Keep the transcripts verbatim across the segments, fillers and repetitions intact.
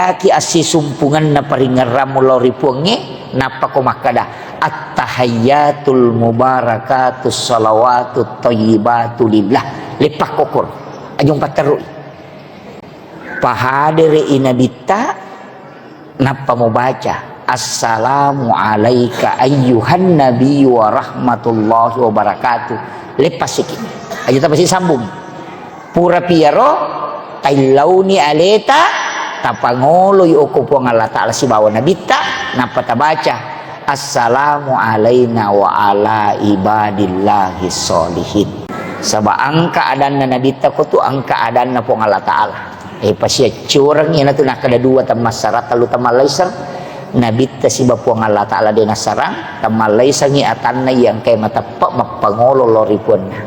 Aki assisumpungenna paringerrammu lao ri Puangnge, nappako makkeda, "Attahayyatul mubarakatus shalawatut thayyibatu lillah." Leppakko koro. Ajung patterui. Pahadere'i Nabitta, nappa mubaca, "Assalamu alaika ayyuhan nabiyyu wa rahmatullahi wa barakatuh." Leppasiki. Aja tapasi sambung. Pura piyaro, taillauni aleta, tapangoloi okko Puang Allah Ta'ala sibawa Nabitta, nappa tabaca, "Assalamu alaina wa ala ibadillahi sholihin." Saba engka adanna Nabitta kotu, engka adanna Puang Allah Ta'ala. E, pasiaccoreng iyanatu nakkeda dua temmassarang, tellu temmallaiseng. Nabitta siba Puang Allah Ta'ala de nassarang, temmallaisengi atanna iya engkae mateppe mappangolo lao ri Puanna.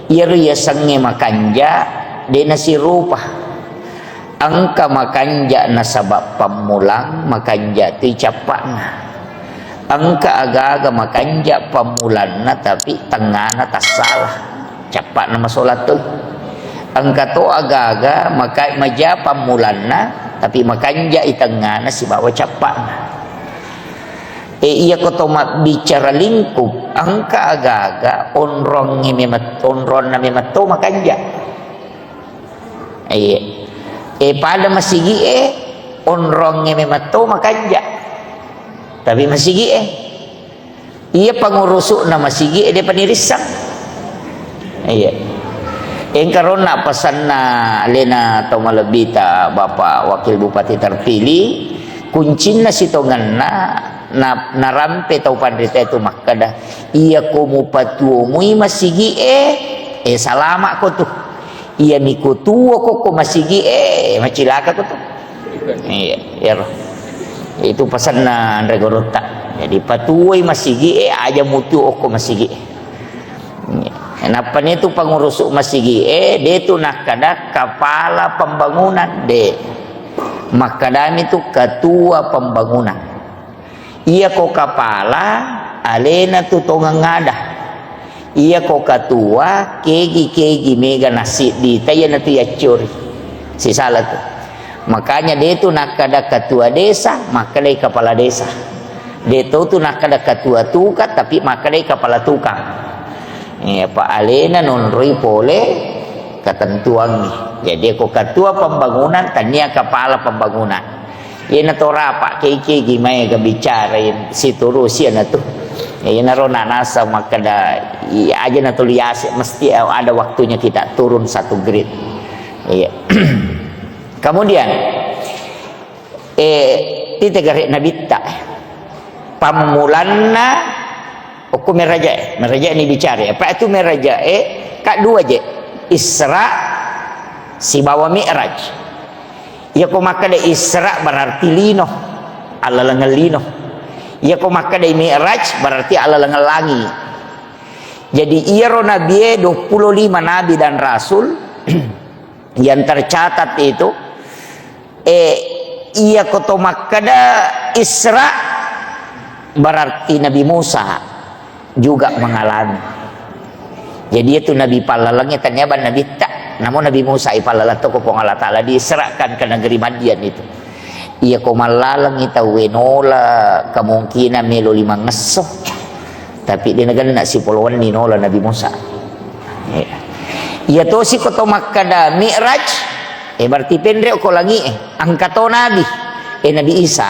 Iyaro yasengnge makanja, de nasirupa. Engka makanja nasaba pammulang, makanja tu cappa'na. Engka aga-aga makanja pammulanna, tapi tengngana tassala. Cappa'na masola toi. Engka to aga-aga maka-, maja pammulanna, tapi makanja i tengngana sibawa cappa'na. E, iya ko to mabbicara lingkup, engka aga-aga onrongnge memet-, onronna memetto makanja. Iya. E, pada masigi e, onrongnge memetto makanja. Tapi masigi e. Iya pangurusu'na masigi e, de panirissang. Iya. Engka ronna pasanna alena tau malebbita Bapak Wakil Bupati terpilih, kuncinna sitongenna na-, narampe tau panrita itu makkeda, "Iya ko mupatuomui masigi e, e salama ko tu. Iya miko tuo ko ko masigi e, macilaka ko tu." Iya, iyaro. Itu pasanna anre gorotta. Jadi patuoi masigi e, aja mutuo ko masigi e. Nappani tu pangurusu masigi e, de tu nakkeda kapala pembangunan, de. Makkedami tu ketua pembangunan. Iya ko kapala, alena tu tongeng ada. Iya ko ketua, kegi-kegi mega nasiddi, ta iyana tu yaccori. Sisala tu. Makanya de tu nakkeda ketua desa, makkedai kepala desa. De to tu nakkeda ketua tukang, tapi makkedai kepala tukang. Iya, pa alena nonroi pole ketentuangnge. Jadi ko ketua pembangunan, tania kepala pembangunan. Iyana to rapa kegi-kegi maega bicara, iya siturusi iyana tu. Iyana ro na nasa makkeda, iya aja na tuli ase, mesti ada waktunya kita turun satu grade. Iya. Kemudian, eh, tite gare Nabitta. Pammulanna okko meraja e, meraja ni bicara. Apa itu meraja e? Ka dua je. Isra sibawa Mi'raj. Iya ko makkeda Isra berarti lino, allalengeng lino. Iya ko makkeda Mi'raj berarti allalengeng langi. Jadi iyaro nabie, dua puluh lima nabi dan rasul yang tercatat itu, eh, iya ko to makkeda Isra berarti Nabi Musa juga mengalami. Jadi itu Nabi pallalengnge tania ban Nabitta. Namun Nabi Musa i pallalang to ko Puang Allah Ta'ala diisrakan ke negeri Madian itu. Iya ko mallalengngi tauwe nola kemungkinan melo limangngesso. Tapi de nagenna sipolo wenni nola Nabi Musa. Iya. Iya tosi ko to makkeda Mi'raj, eh, berarti penre ko langi e. Engka to nabi, eh, Nabi Isa.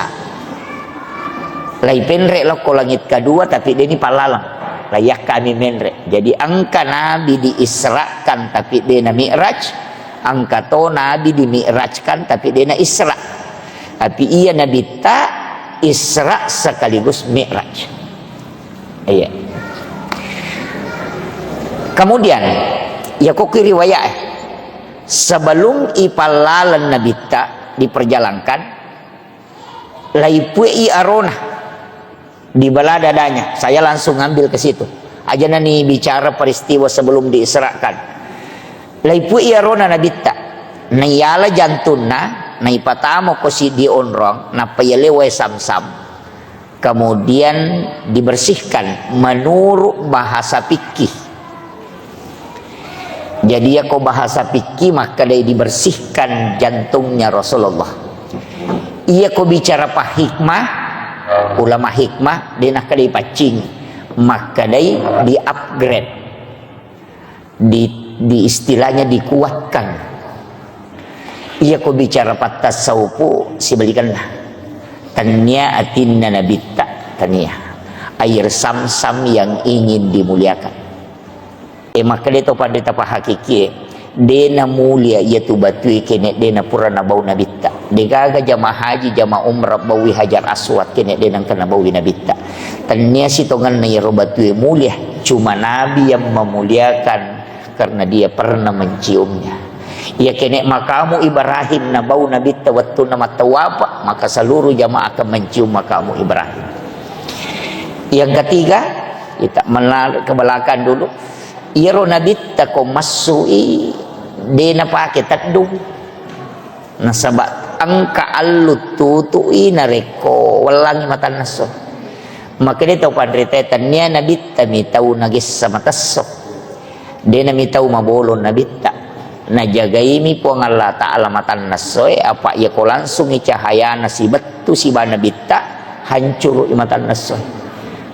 Lai penre lokko langit kedua, tapi deni pallalang. Lai yakkami menre. Jadi engka nabi diisrakan, tapi dena mi'raj. Engka to nabi dimi'rajkan, tapi dena isra. Tapi iya nabitta isra sekaligus mi'raj. Iya. Kemudian, ya kokki riwayat, eh, sebelum ipallaleng nabitta diperjalankan, laipuei arona, dibelah dadanya. Saya langsung ngambil ke situ. Aja nani bicara peristiwa sebelum diisrakan. Laipuei arona nabitta. Naiyala jantunna, naipatamo ko siddi onrong, nappa yale wae samsam. Kemudian dibersihkan menurut bahasa fikih. Jadi, iyako bahasa fikih, makkedai dibersihkan jantungnya Rasulullah. Iyako bicara pa hikmah, ulama hikmah, de' nakkedai paccingi, makkedai di-upgrade. Di, di istilahnya dikuatkan. Iyako bicara pattasawufu, sibalikanna. Tennia atinna Nabitta, tennia. Air Zamzam yang ingin dimuliakan. E, makkeda to panrita pahakikie, de' namulia iyatu batue kene de' napura nabau Nabitta. De'gaga jamaah haji, jamaah umrah baui Hajar Aswad kene de' nengka nabaui Nabitta. Tennia sitongenna iyaro batue mulia, cuma Nabi yang memuliakan karena dia pernah menciumnya. Iya kene makamu Ibrahim nabau Nabitta wettunna mattawafa, maka seluruh jamaah akan mencium makamu Ibrahim. Yang ketiga, kita menarik ke belakang dulu. Iyaro Nabitta ko massui, de' napake teddung. Nasaba engka allu tutui narekko wellangi matanna esso. Makkeda tau panrita, tennia Nabitta mi tau nagessa mata esso. De' nami tau mabolong Nabitta. Najagaimi Puang Allah Ta'ala matanna essoe, apa iyako langsungi cahayana sibettu siba Nabitta, hancurui matanna essoe.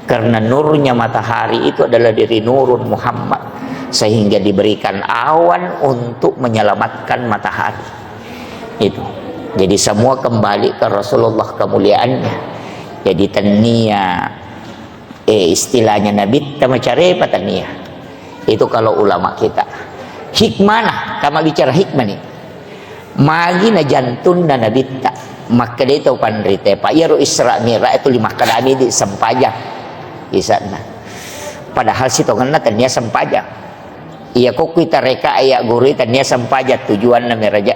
Karena nurnya matahari itu adalah dari nurun Muhammad, sehingga diberikan awan untuk menyelamatkan matahari. Itu. Jadi, semua kembali ke Rasulullah kemuliaannya. Jadi, tennia, eh, istilahnya Nabitta macarepa, tennia. Itu kalau ulama kita. Hikmana, tama bicara hikmah nih. Magi na jantunna Nabitta. Makkedai tau panrita, Pak, iyaro Isra Mi'raj itu lima kadami di sempajang. Isanna. Padahal sitongenna tennia sempajang. Iya, ko kuita reka aya guru, tennia sempajang tujuanna meraja.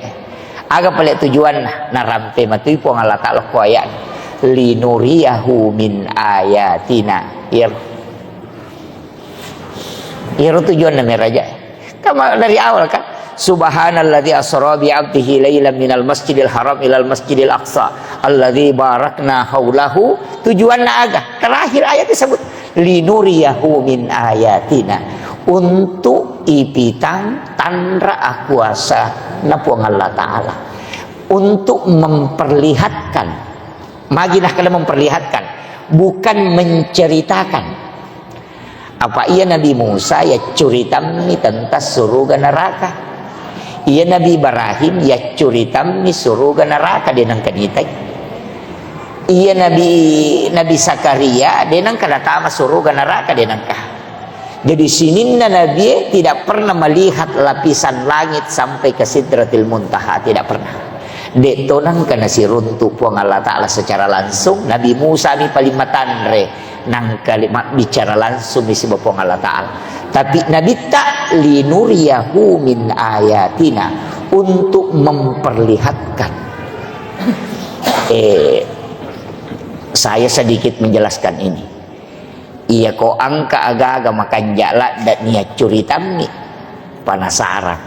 Aga pale tujuanna? Narampe matui Puang Allah Ta'ala ko ayat, "Linuriyahu min ayatina." Iya. Iyaro tujuanna meraja. Kama dari awal kan? "Subhanalladzi asra bi 'abdihi lailan minal masjidil haram ilal masjidil aqsa alladzi barakna haulahu." Tujuanna aga? Terakhir ayat disebut, "Linuriyahu min ayatina." Untuk ipitang tanra akuasa na Puang Allah Ta'ala. Untuk memperlihatkan. Magi nakkeda memperlihatkan, bukan menceritakan. Apa iya Nabi Musa yaccuritammi tentang suruga neraka. Iya Nabi Ibrahim yaccuritammi suruga neraka, de' nengka nitai. Iya Nabi, Nabi Zakaria de' nengka natama suruga neraka, de' nengka. Jadi sininna Nabie tidak pernah melihat lapisan langit sampai ke Sidratil Muntaha, tidak pernah. De' to nengka nasiruntu Puang Allah Ta'ala secara langsung, Nabi Musa mi paling matanre, nengka le-, mabbicara langsung mi siba Puang Allah Ta'ala. Tapi Nabitta, "Linuriyahu min ayatina," untuk memperlihatkan. Eh, saya sedikit menjelaskan ini. Iya ko engka aga-aga makanja' ladde' niaccuritammi, penasaran.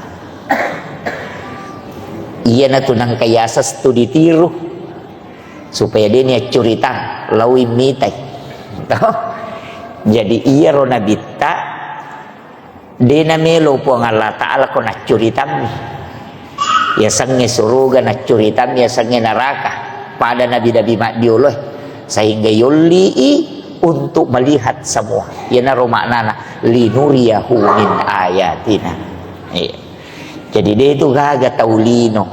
Iyanatu nengka yaseng studi tiru, supaya de' niaccuritang, laowi mitai. Toh? Jadi iyaro Nabitta de' namelo Puang Allah Ta'ala ko naccuritammi. Yasengnge suruga naccuritammi, yasengnge neraka. Pada nabi-nabi maddioloe. Sehingga yolli'i untuk melihat semua. Iyanaro maknana, "Linuriyahu min ayatina." Iya. Jadi, de' tu gaga tau lino.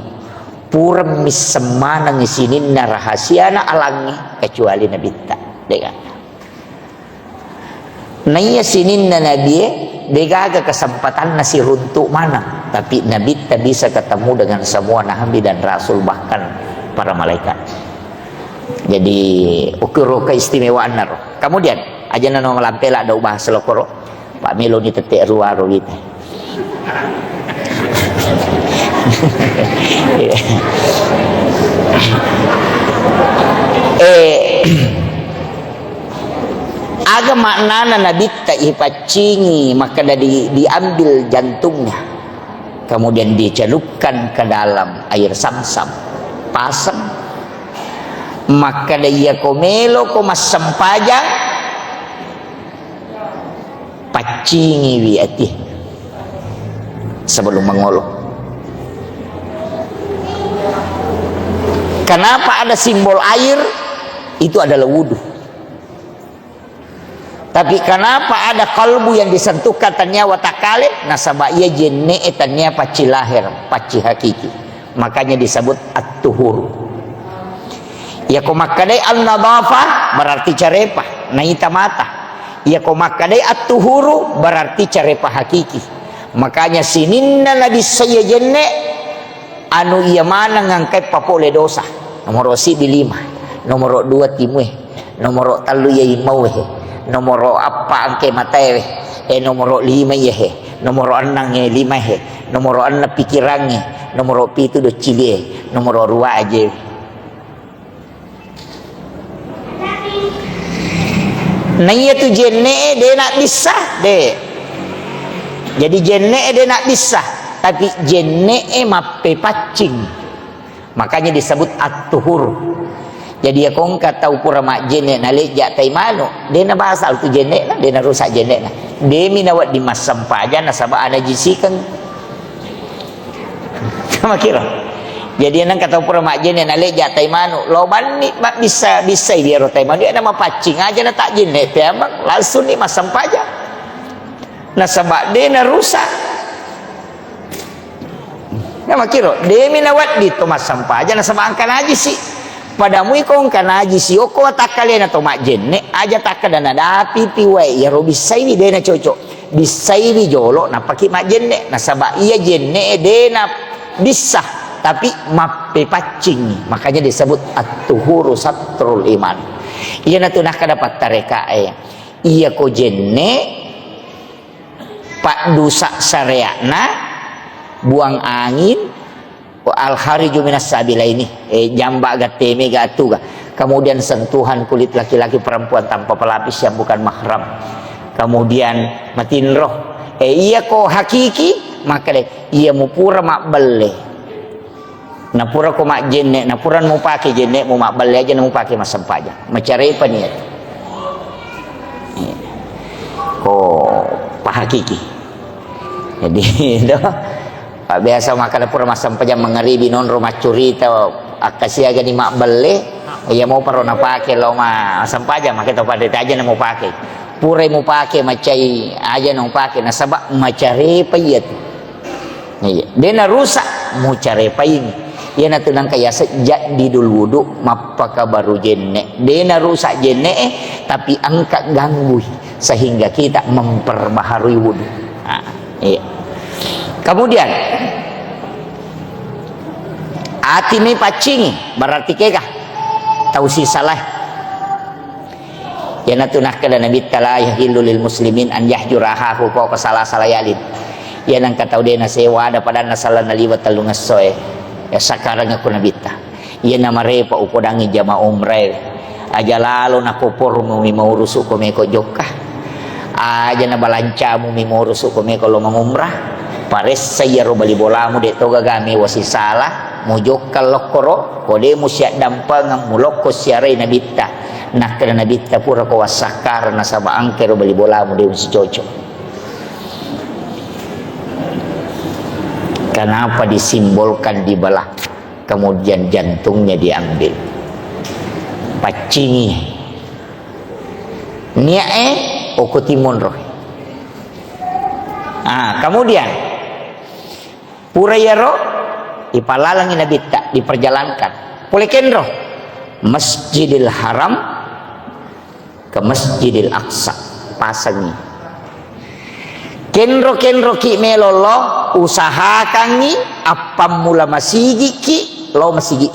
Pura misseng maneng sininna rahasiana alangnge, kecuali Nabitta. De' gaga. Naiya sininna nabie, de' gaga kesempatanna siruntu maneng, tapi Nabitta bisa ketemu dengan semua nabi dan rasul, bahkan para malaikat. Jadi, ukuro keistimewaanna ro. Kemudian, aja' nano malampe ladde' ubahas lokoro. Pak, meloni tette' ruaro wita. Eh, aga maknana Nabitta ipaccingi, makkeda di-, diambil jantungnya, kemudian dicelupkan ke dalam air Zamzam, pasang. Makkeda, iyako meloko massempajang, paccingiwi ati sebelum mangolo. Kenapa ada simbol air? Itu adalah wudhu. Tapi kenapa ada kalbu yang disentuhkan tania watakkale? Nasaba iya jenne'e tania pacci lahir, pacci hakiki. Makanya disebut at-tuhur. Iyako makkedai an-nadhafah, berarti carepa, naita mata. Iyako makkedai at-tuhuru, berarti carepa hakiki. Makanya sininna nabissai jenne, anu iya maneng engkai papole dosa. Nomoro siddi lima, nomoro dua timue, nomoro tellu iya imauhe, nomoro appa engkai mataewe, e nomoro lima iyahe, nomoro enneng e limahe, nomoro enneng pikirangnge, nomoro pitu doccilie, nomoro rua aje. Naiya tu jenne'e de nabbissa, de. Jadi jenne'e de nabbissa, tapi jenne'e mappepaccing. Makanya disebut at-tuhur. Jadi ya kongka tau pura majjenne nalejja tai manu, de nabasal tu jenne'na, de narusak jenne'na. Demi nawedding massempajang nasaba anajisikeng. Makiro. Jadi nengka tau pura majjenne nalejja tai manu, lo banni mabbissa-bissai biaro tai manu, iya namapaccing aja na tajjenne teamang, langsung ni massempajang. Nasaba de narusak. Nah, makiro, demi nawedding to massempajang nasaba engka najisi. Pada mui ko engka najisi, okko watakkalena to majjenne, aja takkeda nadapi pi wae, iyaro bissaiwi de nacocok. Bissaiwi jolo, nappaki majjenne. Nasaba iya jenne de nabissa, tapi mappepaccingi. Makanya disebut at-tuhuru satrul iman. Iyanatu nakkeda pattarekae, iyako jenne, paddusa sarea'na, buang angin, al-khariju minas sabilaini, eh, jamba gatte mega atuga. Kemudian sentuhan kulit laki-laki perempuan tanpa pelapis yang bukan mahram. Kemudian matinro. Eh, iyako hakiki, maka de, iya mupura mabbelle. Napura ko majjenne, napura mupake jenne'mu mabbelle aja namupake massempajang. Macarepa niat. Iya. Ko pahakiki. Jadi, do, Pak biasa makkeda pura massempajang mangaribi nonro maccurita, akkasiagani mabbelle, iya moparo napake lao ma-, massempajang, make to pada aja namupake. Purai mupake, macai aja namupake, nasaba macarepa iyatu. Iya, de narusak, mucarepaini. Iyanatu nengka yaseng jaddidul wudu, mappakabaru jenne. De narusak jenne'e, tapi engka ganggui sehingga kita memperbaharui wudu. Ah, iya. Kemudian, ati mepaccingi, berarti kega tau sisalae. Iyanatu nakkeda Nabitta, "La yahillu lil muslimin an yahjura akhahu fawqa salasa layalin." Iya nengka tau de nasewa ada padanna sala naliwa tellungessoe. Ya, sakarang aku Nabitta. Iyana marepa upodangi jama umrae. Aja lalo nakopormu mi maurusu ko meko jokka. Aja nabalancamu mi maurusu ko meko lo mangumrah. Paressa iyaro bali bolamu de to gaga mewa sisala, mujokka lokkoro, ko de musiaddampengeng mulokko siarai Nabitta. Nakkeda Nabitta, "Purako wassakkareng nasaba engka ero bali bolamu de musicoco." Kenapa disimbolkan dibelah, kemudian jantungnya diambil? Paccingi. Niae okko timonro. Ah, kemudian pura iyaro, ipalalangi Nabitta, diperjalankan. Pole kenro, Masjidil Haram ke Masjidil Aqsa, pasangi. Kenro-kenroki melo lo, usahakangi appammula masigiki lo masigi.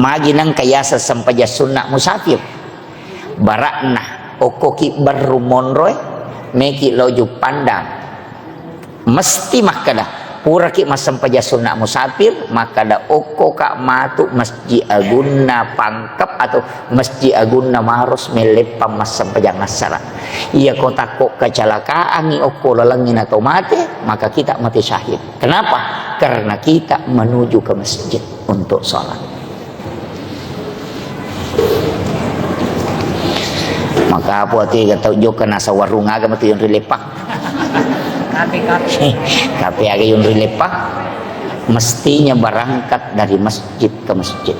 Magi nengka yaseng sempajang sunna musafir. Barakna, okkoki berru monroe, meki lo Juppandang. Mesti makkeda, puraki massempajang sunna musafir, makkeda okkoka matu Masjid Agunna Pangkep atau Masjid Agunna Maros melleppang massempajang assara. Iya ko takko kecelakaan okko lalengngi nato mate, maka kita mati syahid. Kenapa? Karena kita menuju ke masjid untuk sholat. Maka apa tega tau jokka nasa warung aga matu yonri leppang. Kape, kape. Kape aga yonri leppang. Mestinya berangkat dari masjid ke masjid.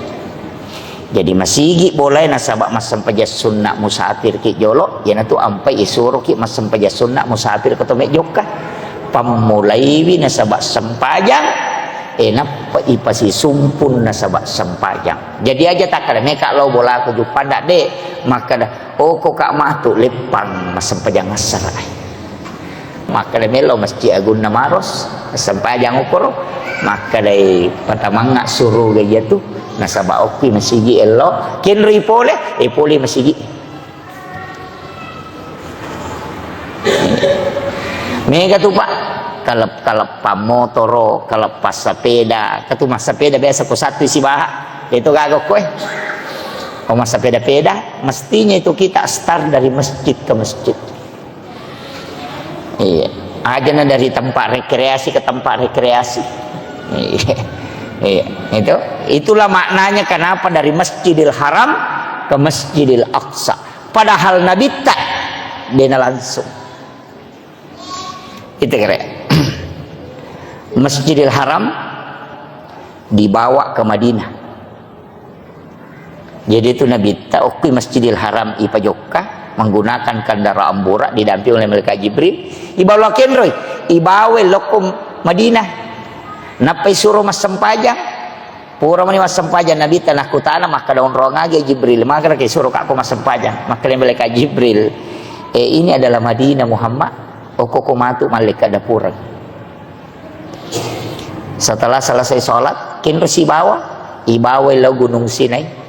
Jadi masigi bolai nasaba massempajang sunna musafir ki jolo, iyanatu ampai isuroki massempajang sunna musafir ke to mejokka. Pammulaiwi nasaba sempajang, e, nappa ipasisumpun nasaba sempajang. Jadi aja takkada meka lao bolaku Juppandang de, makkada, "Oh, ko ka matu leppang massempajang assara." Makkada melo Masjid Agunna Maros, sempajang okoro, makkadai patamangnga suruga iyatu, nasaba okki masigi ello, kenroi pole, e pole masigi. Mega tu, Pak, kalep-, kaleppang motoro, kaleppang sapeda, katu massapeda biasa ko satu isi baha, itu gaga ko e. Ko massapeda-peda, mestinya itu kita start dari masjid ke masjid. Iya. Aja na dari tempat rekreasi ke tempat rekreasi. Iya. Iya. Itu, itulah maknanya kenapa dari Masjidil Haram ke Masjidil Aqsa. Padahal Nabitta dena langsung. Itu kira. Masjidil Haram dibawa ke Madinah. Jadi itu Nabitta okkui Masjidil Haram ipajokka menggunakan kendaraan burak didampingi oleh malaikat Jibril. Ibawa kenroi, ibawa lokko Madinah. Nappa isuro massempajang. Pura mani massempajang Nabitta nakkutana makkada onrong aga Jibril, makkada ke suro kakko massempajang. Makkada malaikat Jibril, "Eh, ini adalah Madinah Muhammad. Okko ko matu mallekka dapureng." Setelah selesai sholat, kinro sibawa, ibawa lao Gunung Sinai.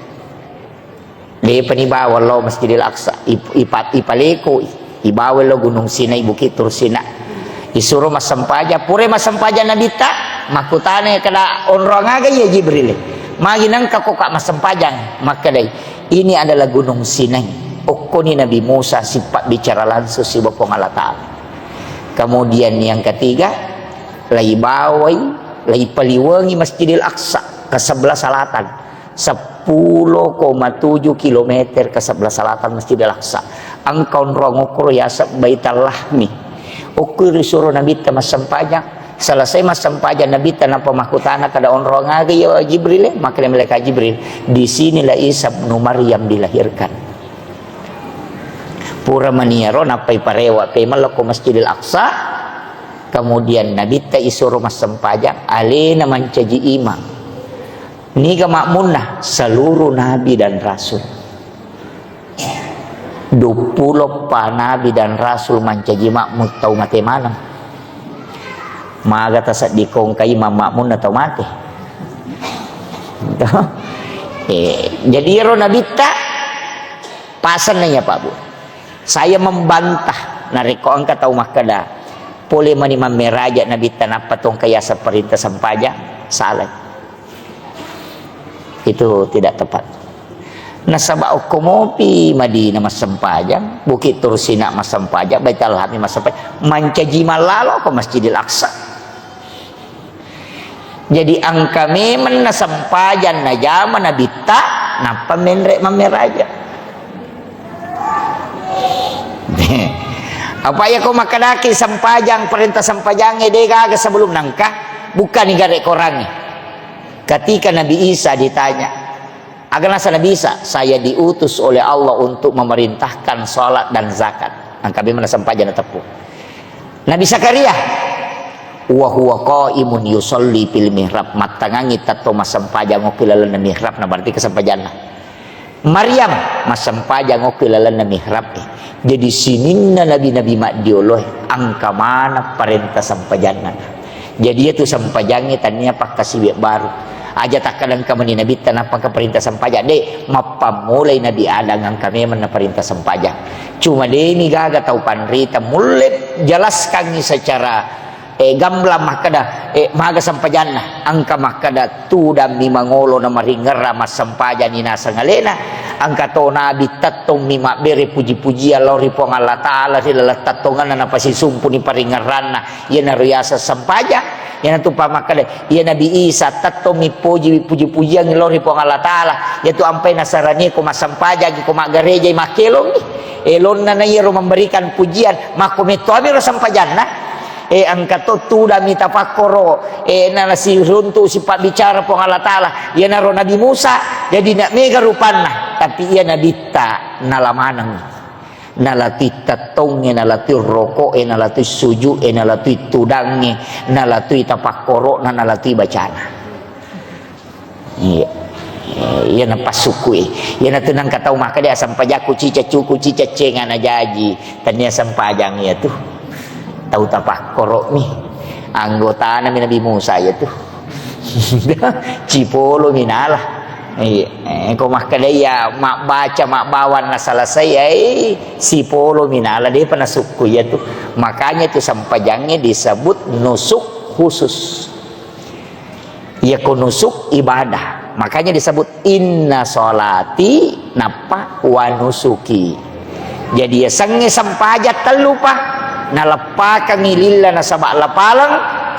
Depa ni bawa lao Masjidil Aqsa, ip-, ipa-, ipalekoi, ibawa lao Gunung Sinai, Bukit Tursina. Isuro massempajang, pura massempajang Nabitta, makkutana kada onrong aga iya Jibril. Magi nengka ko ka massempajang, makkedai, "Ini adalah Gunung Sinai." Okkoni Nabi Musa sipabbicara langsung sibawa Puang Allah Ta'ala. Kemudian yang ketiga, laibawai, laipaliwengi Masjidil Aqsa ke sebelah selatan. Seppulo koma tujuh kilometer ke sebelah selatan Masjidil Aqsa. Engka onrong okkoro yaseng Baital Lahmi. Okkoro risuro Nabitta massempajang. Selesai massempajang Nabitta nappa makkutana kada onrong aga iya Jibril, makkeda malaikat Jibril, "Di sinilah Isa ibnu Maryam dilahirkan." Pura maniaro nappai parewa pemeng lokko Masjidil Aqsa. Kemudian Nabitta isuro massempajang, alena mancaji imang. Niga makmunna? Seluruh nabi dan rasul. Duappulo pa nabi dan rasul mancaji makmun tau mate maneng. Maga tasedding kongka imang makmunna tau mate. Eh, jadi ero Nabitta pasenna iya, Pak Bu. Saya membantah narekko engka tau makkeda pole mani mammeraja Nabitta nappa tongka yaseng perintah sempajang, salah. Itu tidak tepat. Nasaba okko mopi Madinah massempajang, Bukit Tursina massempajang, Baitul Lahmi massempajang, mancaji mallalo ko Masjidil Aqsa. Jadi engka memeng nasempajang najama Nabitta, nappa menre mammeraja. Apa iya ko makkedaki sempajang, perintah sempajangnge de gaga sebelum nengka, bukkani gare korangnge. Ketika Nabi Isa ditanya, aga nasa Nabi Isa, "Saya diutus oleh Allah untuk memerintahkan salat dan zakat." Engka memeng nasempajang nateppu. Nabi Zakaria, "Wa huwa qaimun yusalli fil mihrab," mattangangi tetto massempajang okko lalenna mihrab, na berarti kesempajanna. Maryam massempajang okko lalenna mihrab. Jadi sininna nabi-nabi maddioloe engka maneng parenta sempajanna. Jadi iyatu sempajangnge tania pakkasiwiang baru. Aja takkeda engka mani nabitta nappa engka parenta sempajang. De, mappammulai Nabi Adam engka memeng naparenta sempajang. Cuma demi gaga tau panrita mulle jelaskangngi secara eh, gamblang makkeda, eh, maga sempajanna, engka makkeda tudammi mangolo na maringerrang massempajani naseng alena, engka to nabi tettongmi mabbere puji-pujian lao ri Puang Allah Ta'ala ri laleng tettongenna napasisumpuni paringerranna, iyanaro yaseng sempajang. Iyanatu pa makkeda, iya Nabi Isa, tettomi poji, puji-pujiang lao ri Puang Allah Ta'ala. Iyatu ampai nasarani ko massempajang, ko maggarejai, makkelongi. Elonna na iyaro memberikan pujian, makko mettoami ro sempajanna. E, engka to tudami tapakkoro, e, na nasiruntu sipabbicara Puang Allah Ta'ala. Iyanaro Nabi Musa, jadi na mega rupanna, tapi iya Nabitta nala maneng. Nalatui tettongnge, nalatui roko'e, nalatui suju'e, nalatui tudangnge, nalatui tapakkoro'na, nalatui bacana. Iya. Eh, iya napassukku'i. Iyanatu nengka tau makkeda, "Sempajakku cica cuku, cica cenga na jaji." Tania sempajang iyatu. Tau tapakkoro'mi. Anggotanami Nabi Musa iyatu. Cipolo minala. Iya, eh, ko makkeda iya mabbaca, mabbawang na selesai, ai, sipolo minala, depa nasukku iyatu. Makanya itu sempajangnge disebut nusuk khusus. Iya ko nusuk ibadah. Makanya disebut inna sholati nappa wa nusuki. Jadi, yasengnge sempajang tellupa, naleppakengngi lilla nasaba lapaleng,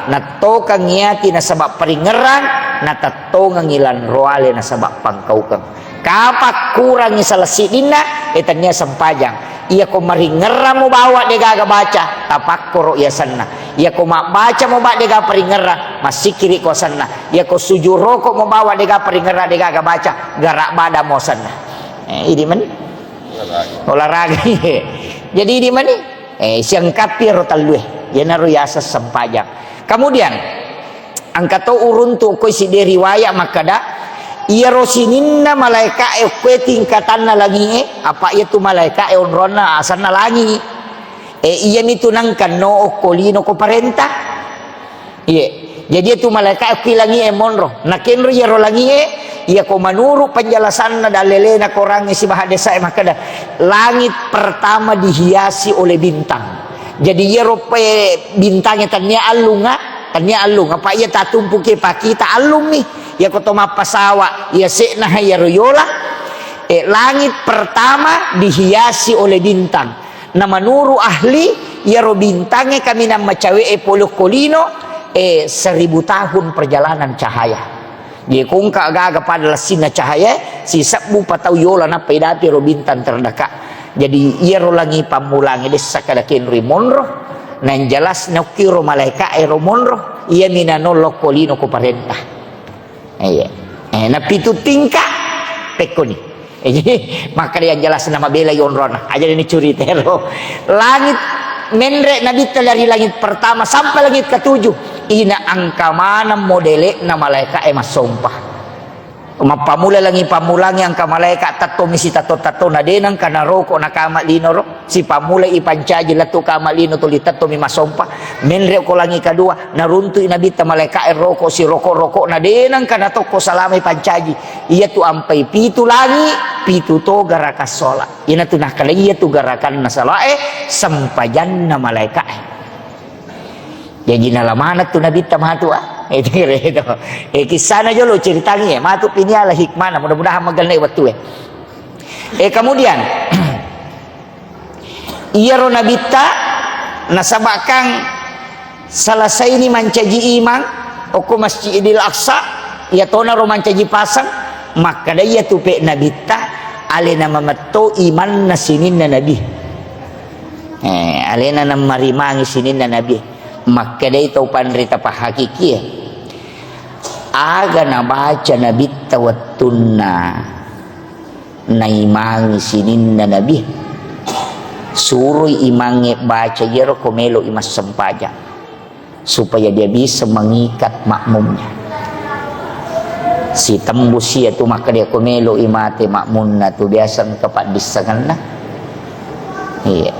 nattokengngi ati nasaba paringngerang, natettongengngi lanroale nasaba pangkaukeng. Kapang kurangngi salah siddinna, e, tennia sempajang. Iyako maringngerang mo bawa degaga baca, tapakkoro yasenna. Iyako mabbaca mo ba dega paringngerang, massikiri ko asenna. Iyako sujud roko mo bawa dega paringngerang degaga baca, gara bada mo asenna. Eh, idi mani? Olahraga. Olahraga. Jadi idi mani? Eh, siangkapi ro tellue. Iyanaro yaseng sempajang. Kemudian, engka to uruntu koi sidde riwayat makkeda, iyaro sininna malaeka'e okkoe tingkatanna langi'e, apa iyatu malaeka'e onronna asenna langi. Eh, iyamitu nangkanno okko lino ko parenta. Iye. Jadi, iyatu malaeka okki langi'e monro. Nakenro iyaro langi'e, iyako manuru penjelasanna dallelena korangnge sibawa hadesa'e makkeda, langit pertama dihiasi oleh bintang. Jadi, iyaro pe bintangnge tennia allunga, tennia allunga, apa iya tatumpuki pakita allummi. Iyako to mappasawa, iya se'na iyaro yola, eh, langit pertama dihiasi oleh bintang. Na menuru ahli, iyaro bintangnge kaminang macawe'e pole okko lino, eh, seribu tahun perjalanan cahaya. Jadi, ko engka gaga pada lessinna cahaya, sisebbu pa tau yola nappa idapi ro bintang terdekat. Jadi, iyaro langi pammulangnge dessa kada kenroi monro, na yang jelas naokkiro malaeka'e ro monro, iyami nanollo okko lino ko parenta. Iya. Eh, napitu tingka pekkoni. Eh, jadi, makkeda yang jelas nama bela yonrona. Aja ini curita ro. Langit menre Nabitta dari langit pertama sampai langit ketujuh. Ina engka maneng modele na malaeka e massompa. Mappamula langi pammulangi engka malaeka tetto misi tetto-tetto na denang kana roko na kama lino ro. Sipammulai ipancaji lettu kama lino tuli tettomi massompa. Menre ko langi kadua, naruntui Nabitta malaeka'e roko siroko-roko na denang kana tokko salama ipancaji. Iyatu ampai pitu langi, pitu to garaka sola. Iyanatu nakkeda iyatu garakanna solae, sempajanna malaeka'e. Jaji nala maneng tu Nabitta matu, ah. Itu kira itu. Eh, kisahna jolo ceritangi, eh. Matu piniala hikmana, mudah-mudahan magenne wettue. Eh, kemudian, iyaro Nabitta, nasabakang selesaini mancaji imang, okko Masjidil Aqsa, iyatonaro mancaji pasang, makkeda iyatu pe Nabitta, alena mametto imanna sininna Nabi. Eh, alena namarimangi sininna Nabi. Makkedai tau panrita pahakikie, aga nabaca Nabitta wettunna naimangi sininna Nabi, suroi imangnge baca iyaro ko melo'i massempajang, supaya dia bisa mengikat makmumnya. Sitembus iyatu makkeda ko melo'i mate makmunna tu biasa engka paddissengenna. Iya.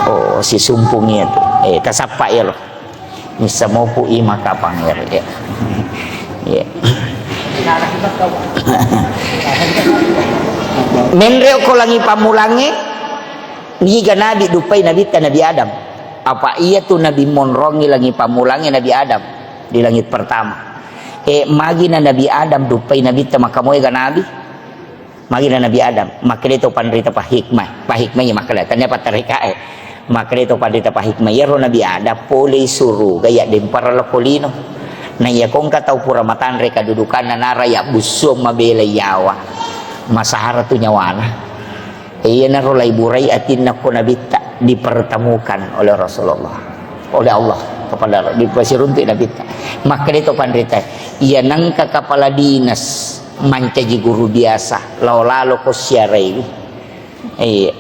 Oh, sisumpung iyatu. Eh, tasappa iyaro. Missa mopu i makapang ero, ya. Ya. Menre ko langi pammulangnge, niga nabi duppai nabitta Nabi Adam. Apa iya tu nabi monrongi langi pammulangnge Nabi Adam di langit pertama. E, magi na Nabi Adam duppai nabitta makamoe ga nabi? Magi na Nabi Adam, makkeda to panrita pahikmah, pahikmah iya makkeda, tania pattarikae. Makkeda to panrita pahikmah, iyaro Nabi Adam polei suruga yaddempareng lokko lino. Na iyako engka tau pura matanre kadudukanna nara yabbussuang mabela yawa, masara tu nyawana. E, iyanaro laiburai atinna ko Nabitta, dipertemukan oleh Rasulullah, oleh Allah kepada, dipasiruntuk Nabitta. Makkeda to panrita, iya nengka kepala dinas mancaji guru biasa, lao lalo ko siaraiwi. Iya.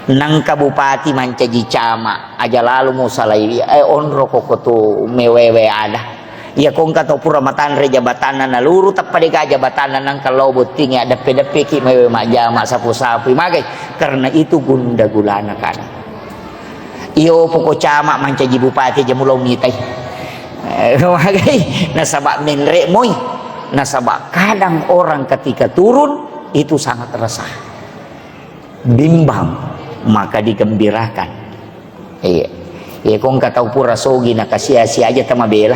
Nangka bupati mancaji camat, aja lalo musalai, eh, onro koko tu mewewe ada. Iya kongka to pura matanre jabatanna naluru, tappa dega jabatanna nangka lao botting ya deppe-deppe ki mewe majama sapu-sapu. Magai? Karena itu gunda gulana kadang. Iyo poko camat mancaji bupati aja mulo mitai. Eh, magai? Nasaba menre moi. Nasaba kadang orang ketika turun itu sangat resah. Bimbang, maka digembirakan. Iya. Iya, ko engka tau pura sogi na kasia-sia aja tamabela.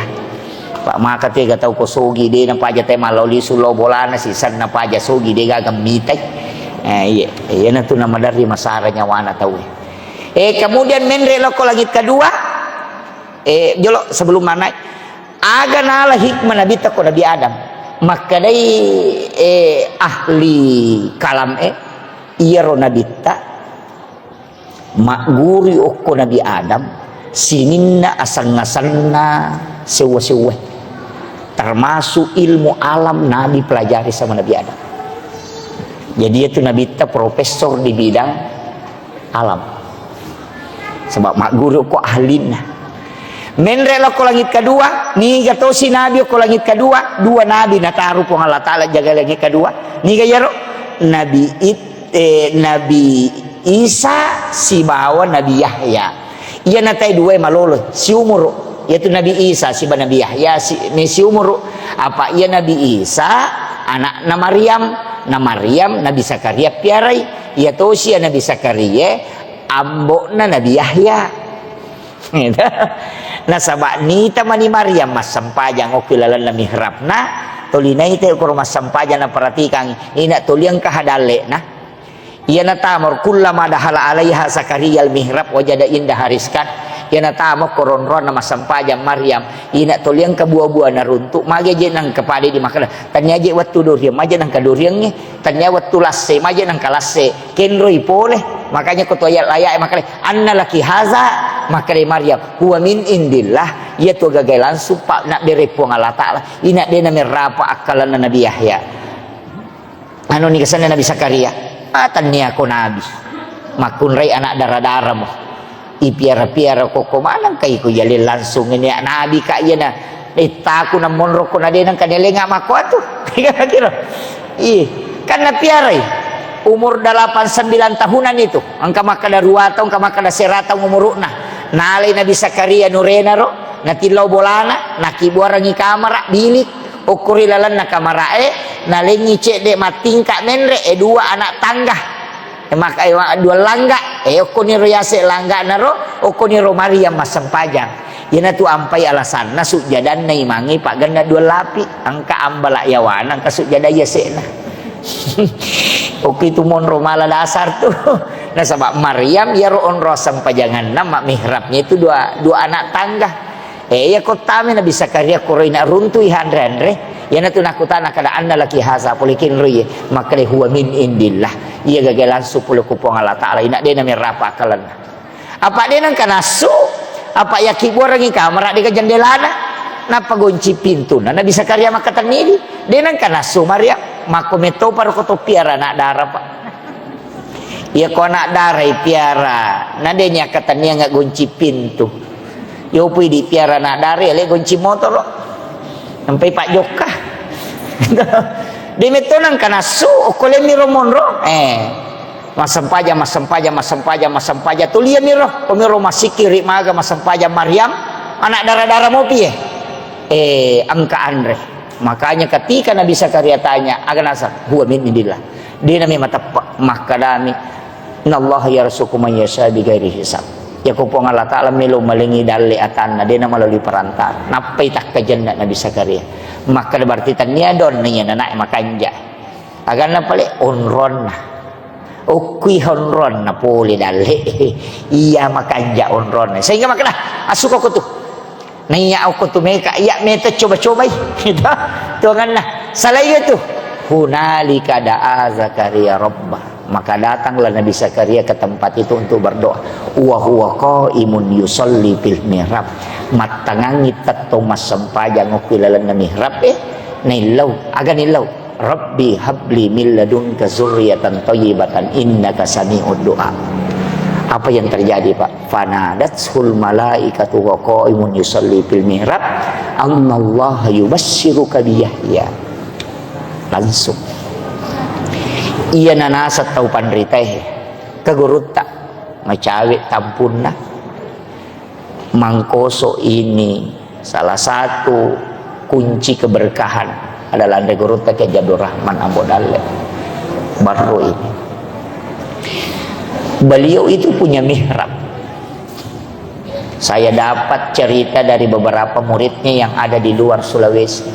Pak, maka tega tau ko sogi, de na paja tema lao lisu lao bolana, sisanna paja sogi, de gaga mitai. Eh, iya. Iya, na tu na maderri masara nyawana tau. Eh, kemudian menre lao ko langit kedua. Eh, jolo sebelum mana? Aga nala hikmah Nabitta ko Nabi Adam. Makkedai, eh, ahli kalam, eh, iyaro Nabitta magguri okko Nabi Adam sininna aseng-asenna sewwa-sewwa. Termasuk ilmu alam Nabi pelajari sama Nabi Adam. Jadi itu Nabitta profesor di bidang alam. Sebab magguru ko ahlinna. Menre lao ko langit kedua, niga tosi nabi ko langit kedua, dua nabi nataru Puang Allah Taala jaga langit kedua. Niga iyaro? Nabi It-, eh, Nabi Isa sibawa Nabi Yahya. Iya natai dua malolo, siumuru. Yaitu Nabi Isa siba Nabi Yahya si, ni siumuru. Apa iya Nabi Isa anakna Maryam, na Maryam Nabi Zakaria piarai. Iya tosi ya Nabi Zakaria, ambo'na Nabi Yahya. Nasaba nita mani Maryam massempajang okki lalenna mihrabna, toli naita okoro massempajang naperhatikan, ina toli engka hadalle'na. Iya natamaro, kullama dakhala alaiha Zakaria al-mihrab wajada indaha rizqan. Iya natamo ko ronronna massempajang Maryam, ina toli engka bua-bua naruntu, magi je nangka pada di makkeda, tania je wettu duriang, maje nangka duriangnge, tania wettu lasse, maje nangka lasse, kenroi pole. Makanya ko to ayat-ayat makkeda, "Anna laki haza?" Makkeda Maryam, "Huwa min indillah." Iya tu gagai langsung pa nabbere Puang Allah Taala. Ina de namerrapa akkalanna Nabi Yahya. Anu ni kesanna Nabi Zakaria, ah, tania ko nabi. Makkunrai anak dara-daramo. Ipiara-piara ko, ko maneng kai ko yale langsung ini nabi ka iyana. Ittaku namonro ko nadena ka nelenga mako atu. Kira-kira. Ih, kan napiarai. Umur delapan sembilan tahunan itu. Engka makkeda dua tahun, engka makkeda serata umuruna. Nalai Nabi Zakaria nurenaro, natillau bolana, nakibuarangi kamara, bilik. Okko ri lalenna kamarae, nalengngi cedde mattingka menre, e, dua anak tangga. E, maka, e, wa-, dua langga. E, okkoniro yase langga naro, okkoniro Maryam massempajang. Iyanatu ampai alasanna sujjadanna imangnge paggenna dua lapi. Engka ambala yawana, engka sujjada yase'na. Okko itu monro mala dasar tu. Nasaba Maryam iyaro onro assempajanganna, ma mihrabnya itu dua, dua anak tangga. Eh, iya kottami Nabi Zakaria koro ina runtu i hanre-hanre. Iyanatu nakutana kada anna laki haza pole kenroi. Makkeda huwa min indillah. Iya gaga langsung pole ku Puang Allah Taala. Ina dena merrapa akkalanna. Apa dena engka nassu? Apa yakkibuarangi kamara dega jendelana? Nappa gonci pintuna Nabi Zakaria makkatennidi. Dena engka nassu Maryam. Makko metto paro ko toppiara anak dara, Pak. Iya ko anak dara ipiara, na de nya katanianga gonci pintu. Yopo idi piara anak dara, ale gonci motoro. Sampai Pak Jokka. De metto nang kanassu, okko lemmi ro monro. Eh. Massempajang, massempajang, massempajang, massempajang. Tulia miro, komiro masikiri maga massempajang Maryam, anak dara-dara mopi eh. Eh, engka anre. Makanya ketika Nabi Zakaria tanya, aga nasa, huwa min indillah. Dena memang teppe, makkadami, "Innallaha yarzuqu man yasha bighairi hisab." Yako Puang Allah Taala melo malengi dalle atanna, dena melalui perantara. Nappai takkajenna Nabi Zakaria. Makkada berarti tania don iya nanae makanja. Aganna pale onronna. Okkui honronna pole dalle. Iya makanja onronna. Sehingga makkeda, "Asukoko tu." Naiya okko tu meka, iya meta coba-cobai. Gitu. Tuanganna. Salai itu. Hunalika da'a Zakaria rabbah. Maka datanglah Nabi Zakaria ke tempat itu untuk berdoa. Wa huwa qaimun yusalli fil mihrab. Mattangangi tettong massempajang okko ilalenna mihrab, eh. Naillau. Aga naillau. Rabbi habli min ladunka zurriyatan thayyibatan innaka sami'ud du'a. Apa yang terjadi, Pak? Fanadathul malaikatu wa qaimun yusalli fil mihrab, annallaha yubasysyuruka bi Yahya. Langsung. Iya nanasa tau panritae ke gurutta, macawe tampunna. Mangkoso ini salah satu kunci keberkahan adalah anre gurutta Kiai Haji Abdul Rahman Ambo Dalle. Barro ini. Beliau itu punya mihrab. Saya dapat cerita dari beberapa muridnya yang ada di luar Sulawesi.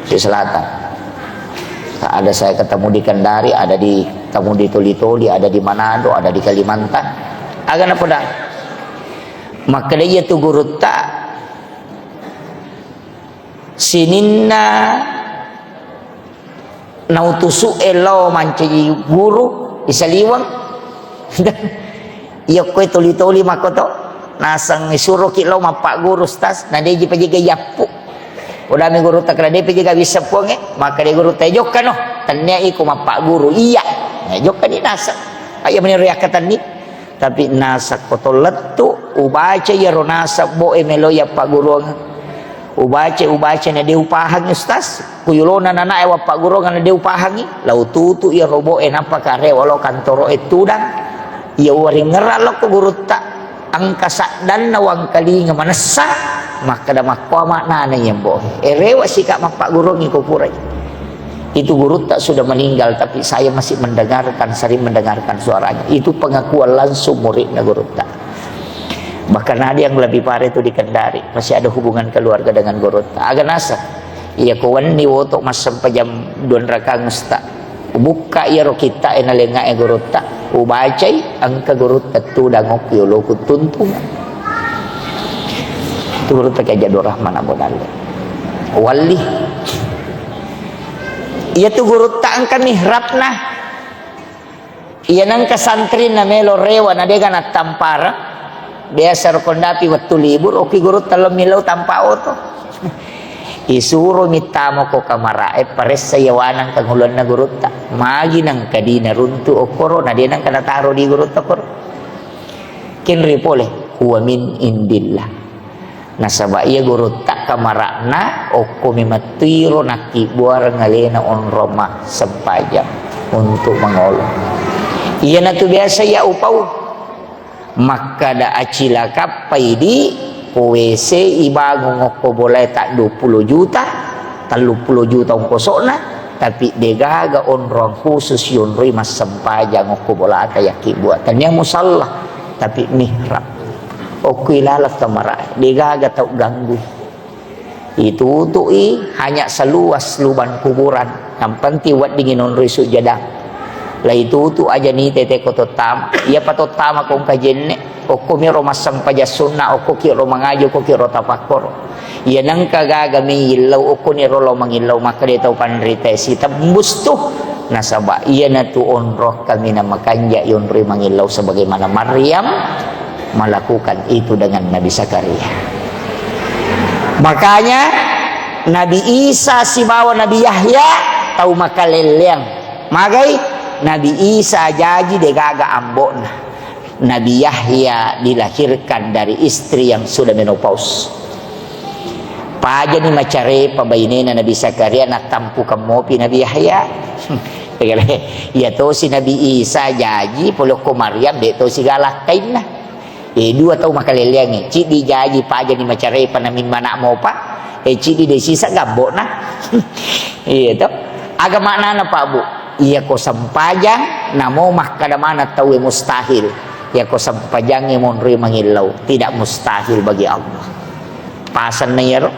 Di selatan. Ada saya ketemu di Kendari, ada di, ketemu di Toli-Toli, ada di Manado, ada di Kalimantan. Aga napoda. Makkeda iya tu gurutta sininna nautusu'e lao mancaji guru di Saliweng. Iya koe toli-toli makkoto. Naseng isuroki lao mappagguru, Ustaz, na deji pejega yappu. Podami gurutta kena de pejega wisseng puangnge, maka de gurutta jokkano. Tennia iko mappagguru. Iya. Ya, jokkani naseng. Ayo meni riakkatenni. Tapi nasakko to lettu, ubaca iyaro naseng boe melo iya pagguruang. Ubaca, ubaca na de upahangi, Ustaz. Kuyulona nanae wappagguruang na de upahangi. Lau tutu iyaro boe nappa karewa lo kantoroe tudang. Iya uwaringngerang lokko gurutta. Engka saddanna wangkalinga manessa, makkeda makkoa maknana iya mboe. Erewa sika mappaggurungi ko purai. Itu gurutta sudah meninggal, tapi saya masih mendengarkan, sering mendengarkan suaranya. Itu pengakuan langsung muridnya gurutta. Bahkan ada yang lebih parah itu di Kendari, masih ada hubungan keluarga dengan gurutta. Aga nasa, iya ko wenni woto massempajang duanrakang usta. Ubukka iyaro kitta'e nalengae gurutta, ubacai, engka gurutta tudang okko yoloku tuntungan. Itu gurutta Kiai Haji Abdul Rahman Ambo Dalle. Walli. Iya tu gurutta engka mihrabna. Iya nengka santri na melo rewa na dega nattampareng. Biasa ro kondapi wettu libur, oki gurutta lo millau tampa oto. Isuro mittamo ko kamarae, paressa yawanang kangulonna gurutta. Magi nangka dina runtu okkoro, na de nangka nataro di gurutta koro. Kinri pole, huwa min indillah. Nasaba iya gurutta kamara'na okko memettuiro nakkibbuareng alena onrong massempajang untuk mangolo. Iyanatu biasa iya upau. Makkada acilakappai di ko W C ibangung okko bolae ta dua puluh juta, telluppulo juta ongkosokna, tapi degaga onrong khusus yonroi massempajang okko bolata yakkibbua. Tania musalla, tapi mihrab. Okko ilaleng kamarae, degaga tau ganggui. Itutu'i hanya seluas lubang kuburan. Yang penting weddingi nonroi sujjadang. Laitutu aja ni tete ko tottama. Iyapa tottama ko engka jenne. Okko miro massempajang sunna, okko ki ro mangaji, okko ki ro tapakkoro. Iya nengka gaga mi illau, okko ni ro lo mangillau, makkeda tau panrita sitembus tu. Nasaba iyanatu onrong kami na makanja yonroi mangillau sebagaimana Maryam melakukan itu dengan Nabi Zakaria. Makanya Nabi Isa sibawa Nabi Yahya tau makalelleang. Magai Nabi Isa jaji degaga ambo'na. Nabi Yahya dilahirkan dari istri yang sudah menopause. Pajani macarepa bainena Nabi Zakaria, nattampukeng mopi Nabi Yahya. Iya tosi Nabi Isa jaji, polokko Maryam, de tosi galakkainna. E, dua tau makalelleangnge, ciddi jaji pajani macarepa namimma anak mopa, e, ciddi de sisa gabbo'na. Iya to. Aga maknana, Pak Bu? Iya ko sempajang, namo makkada mana tauwe mustahil. Iya ko sempajangnge monroi mangillau, tidak mustahil bagi Allah. Pasanna iyaro.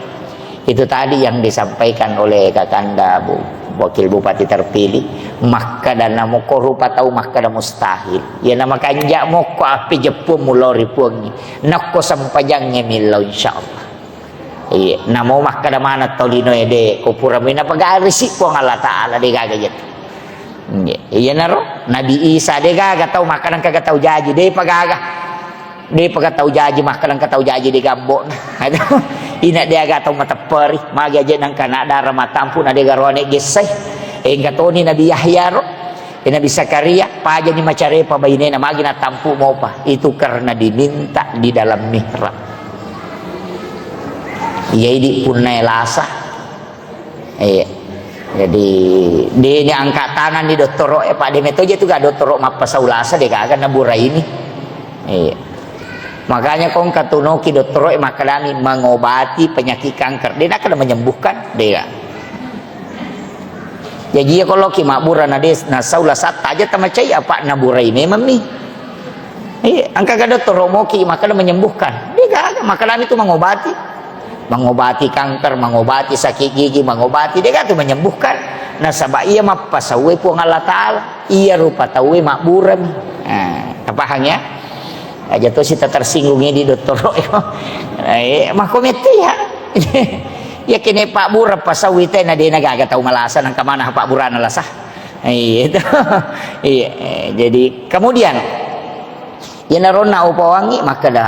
Itu tadi yang disampaikan oleh Kakanda Bu. Wakil Bupati terpilih, makkeda namo ko rupa tau makkeda mustahil. Iya na makanja mokko api jeppu mulo ri puangngi. Nakko sempajangnge millau, insyaallah. Iya, namo makkeda maneng tau lino ede, ko pura mina pagarisi Puang Allah Taala, de gaga jatu. Iya, iyanaro Nabi Isa de gaga tau makkeda engka tau jaji, de pagaga. De paka tau jaji, makkeda engka tau jaji de gambokna. Ina de aga tau matepperi, magi aja nangka na dara matampu na de garoane gessai. Engka toni Nabi Yahya ro, e Nabi Zakaria, pajani macarepa bainena, magi natampu mopa. Itu karena diminta di dalam mihrab. Iya idi punna elasa. Iya. Jadi, de ni angkat tangan di dottoro e, Pak, de metoje tu ga dottoro mappasau lasa, de gaga naburaini. Iya. Makanya kong katunoki dottoro e makkedami mengobati penyakit kanker. De nakkeda menyembuhkan, de ga. Jaji iya koloki mabbura na de nasau lasa taja tamacai apa naburai memang mi. Iya, engka ga dottoro moki makkeda menyembuhkan. De gaga, makkedami tu mengobati. Mengobati kanker, mengobati sakit gigi, mengobati, de gaga tu menyembuhkan. Nasaba iya mappasaue Puang Allah Taala. Iya rupa taue mabburami. Nah, tapahang ya? Aja to sita tersinggung di dottoro. Eh, mako metti ya. Ya kene pabbura pasaui te na de na gaga tau malasa nangka mana pabburana lasa. Iya, itu. Iya, eh, jadi kemudian, iyanaro na upawangi makkeda,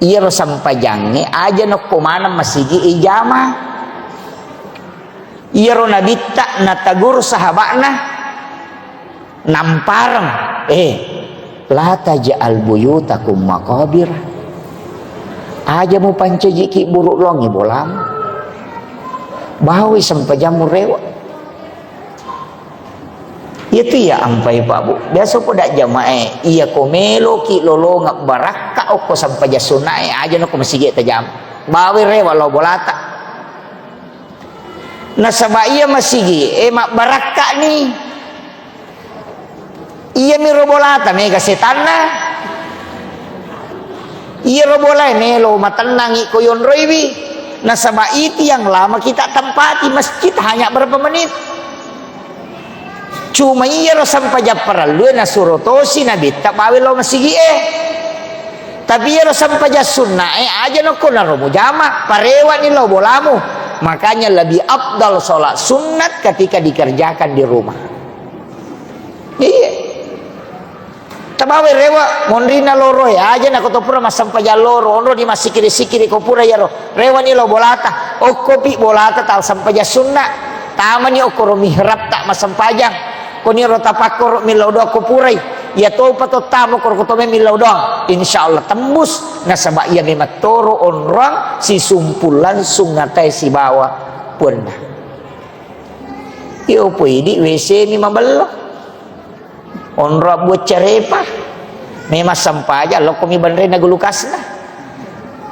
iyaro sempajangnge aja nokko maneng masigi ijama. Iyaro nabitta nataguru sahaba'na, nampareng, eh, la taj'al buyutakum maqabir. Aja mupancajiki buru longi bolamu. Bawi sempajammu rewa. Iyatu iya ampai, Pak, Bu. Biasa ko dak jamae, iya ko meloki lolongeng barakka okko sempajang sunnae, aja nako masigi tajama. Bawi rewa lao bolata. Nasaba iya masigi e mabbarakka ni. Iya miro bolata mega setanna. Iyaro bolae melo matennangi ko yonroiwi. Nasaba iti yang lama kita tempati masjid hanya berapa menit. Cuma iyaro sempajang parellue nasuro tosi nabitta bawe lao masigi'e. Tapi iyaro sempajang sunnae aja nokko naro mujama, parewani lao bolamu. Makanya lebih afdal sholat sunat ketika dikerjakan di rumah. Iya. Tabawe rewa monrinna loroe, aja nako to pura massempajang loro, onroni massikiri-sikiri ko pura iyaro. Rewani lao bolata, okkopi bolata tau sempajang sunna. Tamani okkoro mihrab ta massempajang. Koniro tapakkoro millau doang ko purai. Iya topa to tamo koro ko to millau doang. Insya Allah tembus. Nasaba iya memang toro onrong sisumpul langsung ngatai sibawa puanna. Iyo poidi W C mi mabello. Onro abbuang carepa. Memang sempajang lokko mi banrena gulukasna.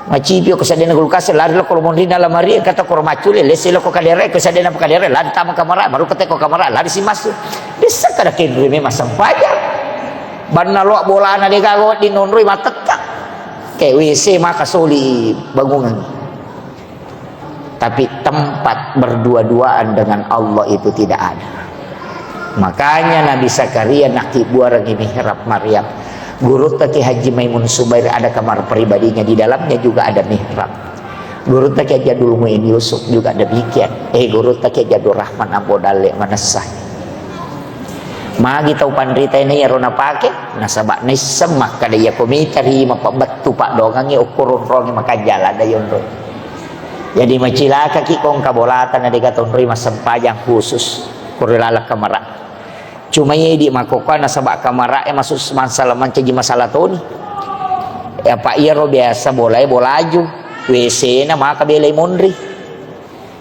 Macipi ko sadena gulukasna, lari lokko monrinna lamari, kata koro maccule, lesse lokko kadere, ko sadena kadere, lari tama kamara, baru kete ko kamara, lari si masuk. Dessa kada kenrui memang sempajang. Banna loa bolana de gaga wedding nonroi matetta. Ke W C maka soli bangungan. Tapi tempat berdua-duaan dengan Allah itu tidak ada. Makanya Nabi Zakaria nakkibbuarengngi mihrab Maryam. Gurutta Kiai Haji Maimun Subair ada kamar pribadinya, di dalamnya juga ada mihrab. Gurutta Kiai Haji Abdul Muin Yusuf juga demikian. Eh, Gurutta Kiai Haji Abdul Rahman Ambo Dalle Manessa. Magi tau panrita ini iyaro napake, nasaba naisseng makkada iya komita ri mapabbettu paddoangengngi okko ronrongnge makanja lada yonro. Jadi macilakaki kongka bolata na dega tonroi massempajang khusus koro laleng kamara. Cuma iya idi makkokkoe nasaba kamara e masus masalah mancaji masalah toni. Apa iyaro biasa bolae bolaju, W C na maka belai monri.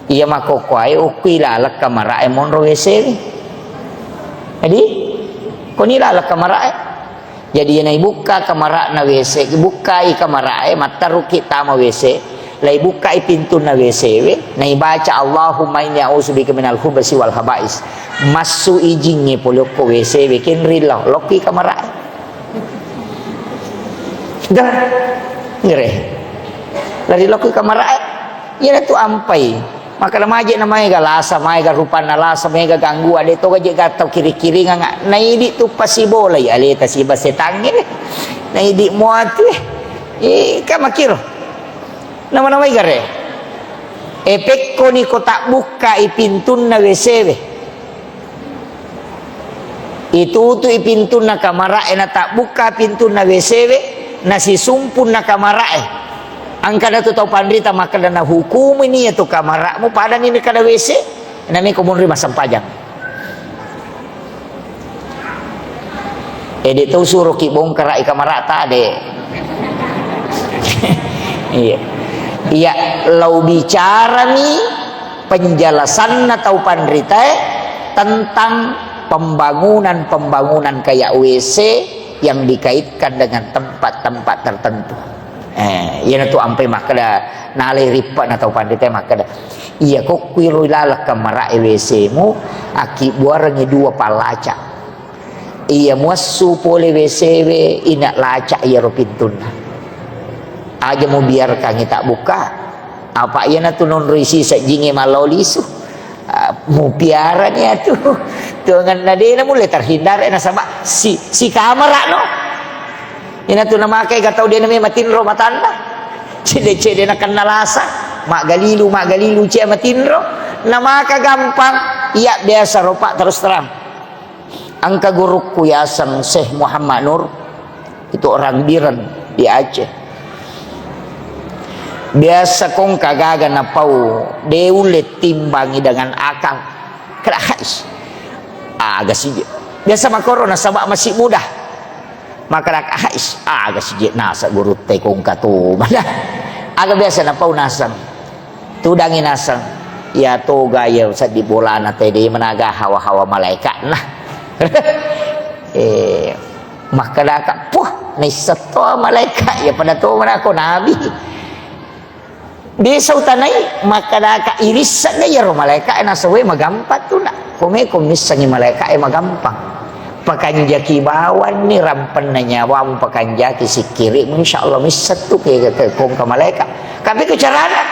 Iya makkokkoe ukkui laleng kamara e monro W C we. Jadi koni laleng kamara e. Jadi, iyana ibukka kamara'na W C, ibukkai kamara'e, mattarukki tama W C, laibukkai pintunna W C we, naibaca, "Allahumma inni a'udzubika minal khubasi wal khaba'is." Massu ijingnge pole okko W C we, kenri lao, lokki kamara'e. Dah, ngere. Lari lokki kamara'e. Iyanatu ampai. Makkeda maje na maega lasa, maega rupanna lasa, maega gangguan, de toga je gattau kiri-kiringang. Naidi tu pasibolai aleta siba setangnge. Naidi muatu. Eh, ka makiro. Nama-namai gare. E pekkoni ko tabbukkai pintunna W C we. Itutui pintunna kamara'e, natabbukka pintunna W C we, nasisumpunna kamara'e. Angkana tu tau panrita makkeda, "Nahukumuni iya tu kamara'mu, padani nakkeda W C, namiko monri massempajang." Ede tau suroki bongkara'i kamara'ta, de. Iya. Iya, lau bicarami penjelasanna tau panritae tentang pembangunan-pembangunan kayak W C yang dikaitkan dengan tempat-tempat tertentu. Eh, iyanatu ampai makkeda, nalai rippa na tau panritae makkeda, "Iya kokkuiro ilaleng kamara'e W C-mu, akkibuarengngi dua pallaca. Iya muassu pole W C we, ina laca iyaro pintunna. Aja mubiarkangngi tabbuka." Apa iyanatu nonroi sisejjingnge mallao lisu. Ah, mupiarani atu. Tuanganna dena mulle terhindar, eh, nasaba si, si kamara no. Inatu namakai gatau dena me matinro matanna. Cede-cede nakenna lasa. Maggalilu, maggalilu cia matinro. Namaka gampang. Iya biasa ropa terus terang. Engka gurukku yaseng Syekh Muhammad Nur, itu orang Biren di Aceh. Biasa kongka gaga napau, de ulle timbangi dengan akal. Kada hais. Aga sije. Biasa makoro nasaba masih muda. Maka hais. Aga sije nasa gurutta kongka tu. Aga biasa napau naseng. Tudangi naseng, iya toga iya seddi bolana tede managa hawa-hawa malaikatna. Eh, makkedaka, "Puh, naisseng to malaikat, iya pada to manako nabi." Desa utanai, makkedaka, "Irisseng iyaro malaikat, nasawe magampang tu nak. Komeko missengi malaikat, eh, magampang." Pakanjaki bawanni rampenna nyawamu, pakanjaki sikkirimu, insya Allah missattu ke, ke, ke kongka malaika. Tapi ku carana,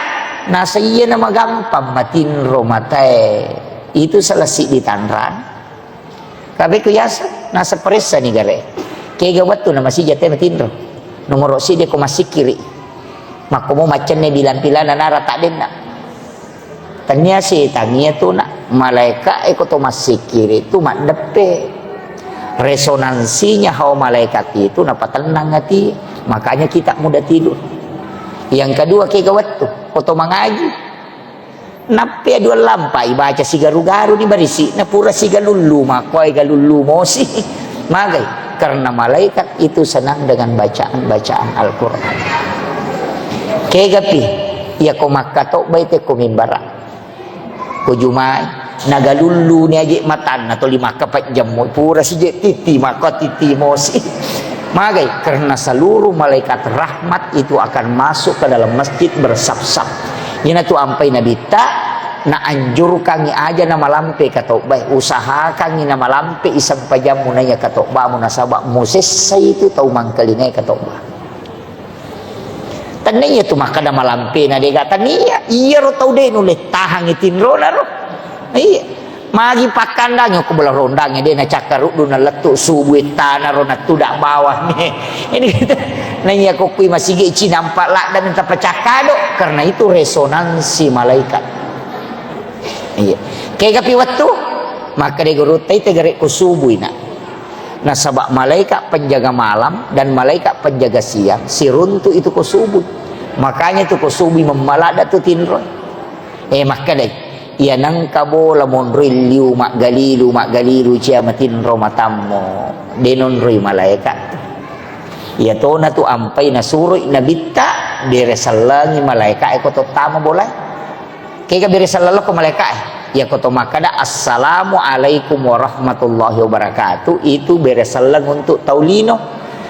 nasa iya na magampang matinro matae. Itu salah siddi tanran. Tapi ku yasa, nasa paressani gare. Kega wettu na masija te matinro. Nomoro siddi ko massikkiri. Makkomo maccenne bilang-pilana nara taddenna. Tania setang iya tu nak malaika e ko to massikkiri tu maddeppe. Resonansinya hawa malaikat itu napatennang ati. Makanya kita mudah tidur. Yang kedua kega wettu ko to mangaji. Nappe dua lampa ibaca sigaru-garu ni barisi na pura sigalullu makkoe galullu mosi. Magai karena malaikat itu senang dengan bacaan-bacaan Al-Quran. Kegapi, iya ko makkatobbai te ko mimbara. Ko jumai, nagalulluni aje matanna toli makkapejjemmo, pura sije titi, makko titi mosi. Magai, karena seluruh malaikat rahmat itu akan masuk ke dalam masjid bersaf-saf. Ina tu ampai nabitta, na anjurkangi aja na malampe katobbai, usahakangi na malampe isempajammu naiya katobbamu nasaba musessai itu tau mangkalingai katobba. Tania iya tu makkeda malampena dega tania. Iyaro tau de nulle tahangi tinrona ro. Iya. Magi pakkandangi ko bola rondangi de nacakkaruddu nalettu subu ettana ro natuda bawang. Ini kita. Naiya ko kui masigi cinampa ladda minta pacakkado karena itu resonansi malaikat. Iya. Kegapi wettu makkeda gurutta ite gare ko subui nak. Nasaba malaikat penjaga malam dan malaikat penjaga siang siruntu itu ko subuh. Makanya itu ko subuh memmalada tu tinro. Eh, makkedai, iya nengka bola monroi liu maggalilu, maggalilu cia matinro matammo. De nonroi malaikat. Iya tona tu ampai nasuroi nabitta bere sellengi malaikat eko tottama bolai. Kega bere selleng lokko malaika'e. Iyako to makkeda, "Assalamu alaikum warahmatullahi wabarakatuh," itu bere selleng untuk tau lino.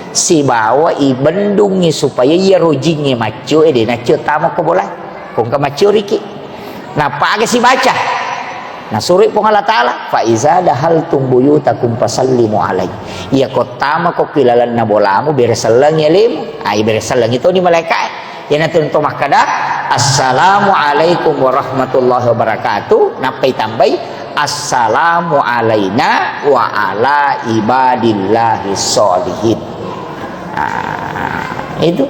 Sibawa ibendungngi supaya iyaro jingnge maccio e de naccio tama ko bolae. Ko engka maccio riki. Nappa aga sibaca. Nasuroi Puang Allah Ta'ala, "Fa iza dahaltum buyutakum fasallimu alaihi." Iyako tama ko ki lalenna bolamu, bere sellengi alemu. Ai bere sellengi toni malaika'e. Iyanatu to makkeda, "Assalamualaikum warahmatullahi wabarakatuh." Nappai tambai, "Assalamu alaina wa ala ibadillahi sholihin." Ah, itu.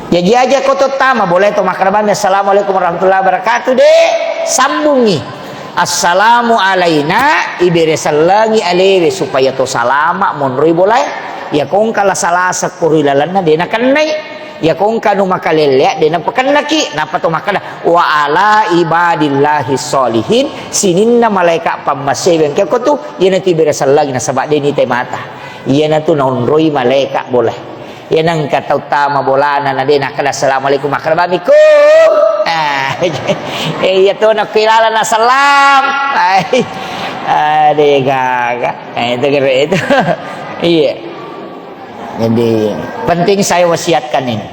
Jaji aja ko to tama, boleh to makkeda bami, "Assalamualaikum warahmatullahi wabarakatuh," de, sambungi. "Assalamu alaina," ibere sellengi alewe supaya to salama monroi bolae. Iya kongka la salasa ko ri lalenna de nakennai. Iya kongka nu makalellea de napakennaki. Nappa to makkeda, "Wa ala ibadillahi sholihin," sininna malaeka pammaseweng keko tu, iyanatu ibere sellengi nasaba de nitai mata. Iyanatu naonroi malaeka bolae. Iya nengka tau tama bolana na de nakkeda assalamualaikum, makkeda bami, "Kum." Ah, eh, iya to nakko ilalana salam. Ai. Ade gaga. Eh, itu kira itu. Iya. Jadi penting saya wasiatkan ini.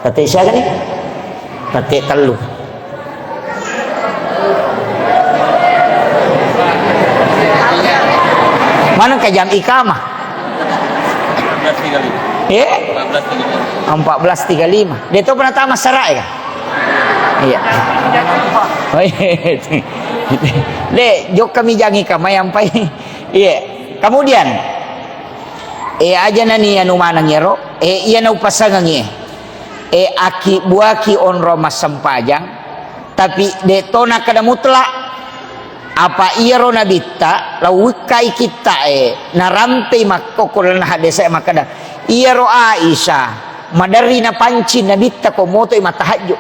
Kata siapa nih? Kata tellu. Mana ke jam ikamah? Eh? Empat belas tiga lima. Dia tu pernah tamat serak ya? Iya. Oh, iya. Dek, jokka mi jang ikamah yang pai. Iya. Kemudian, eh, aja nani anu maneng iyaro, eh, iya na upasangengi, eh, aki buaki onro massempajang, tapi de to nakkeda mutlak. Apa iyaro nabitta, lao wikkai kitta e, narampei makkokko lalenna hadese makkeda, iyaro Aisyah, maderri napancing nabitta ko motoi mattahajju.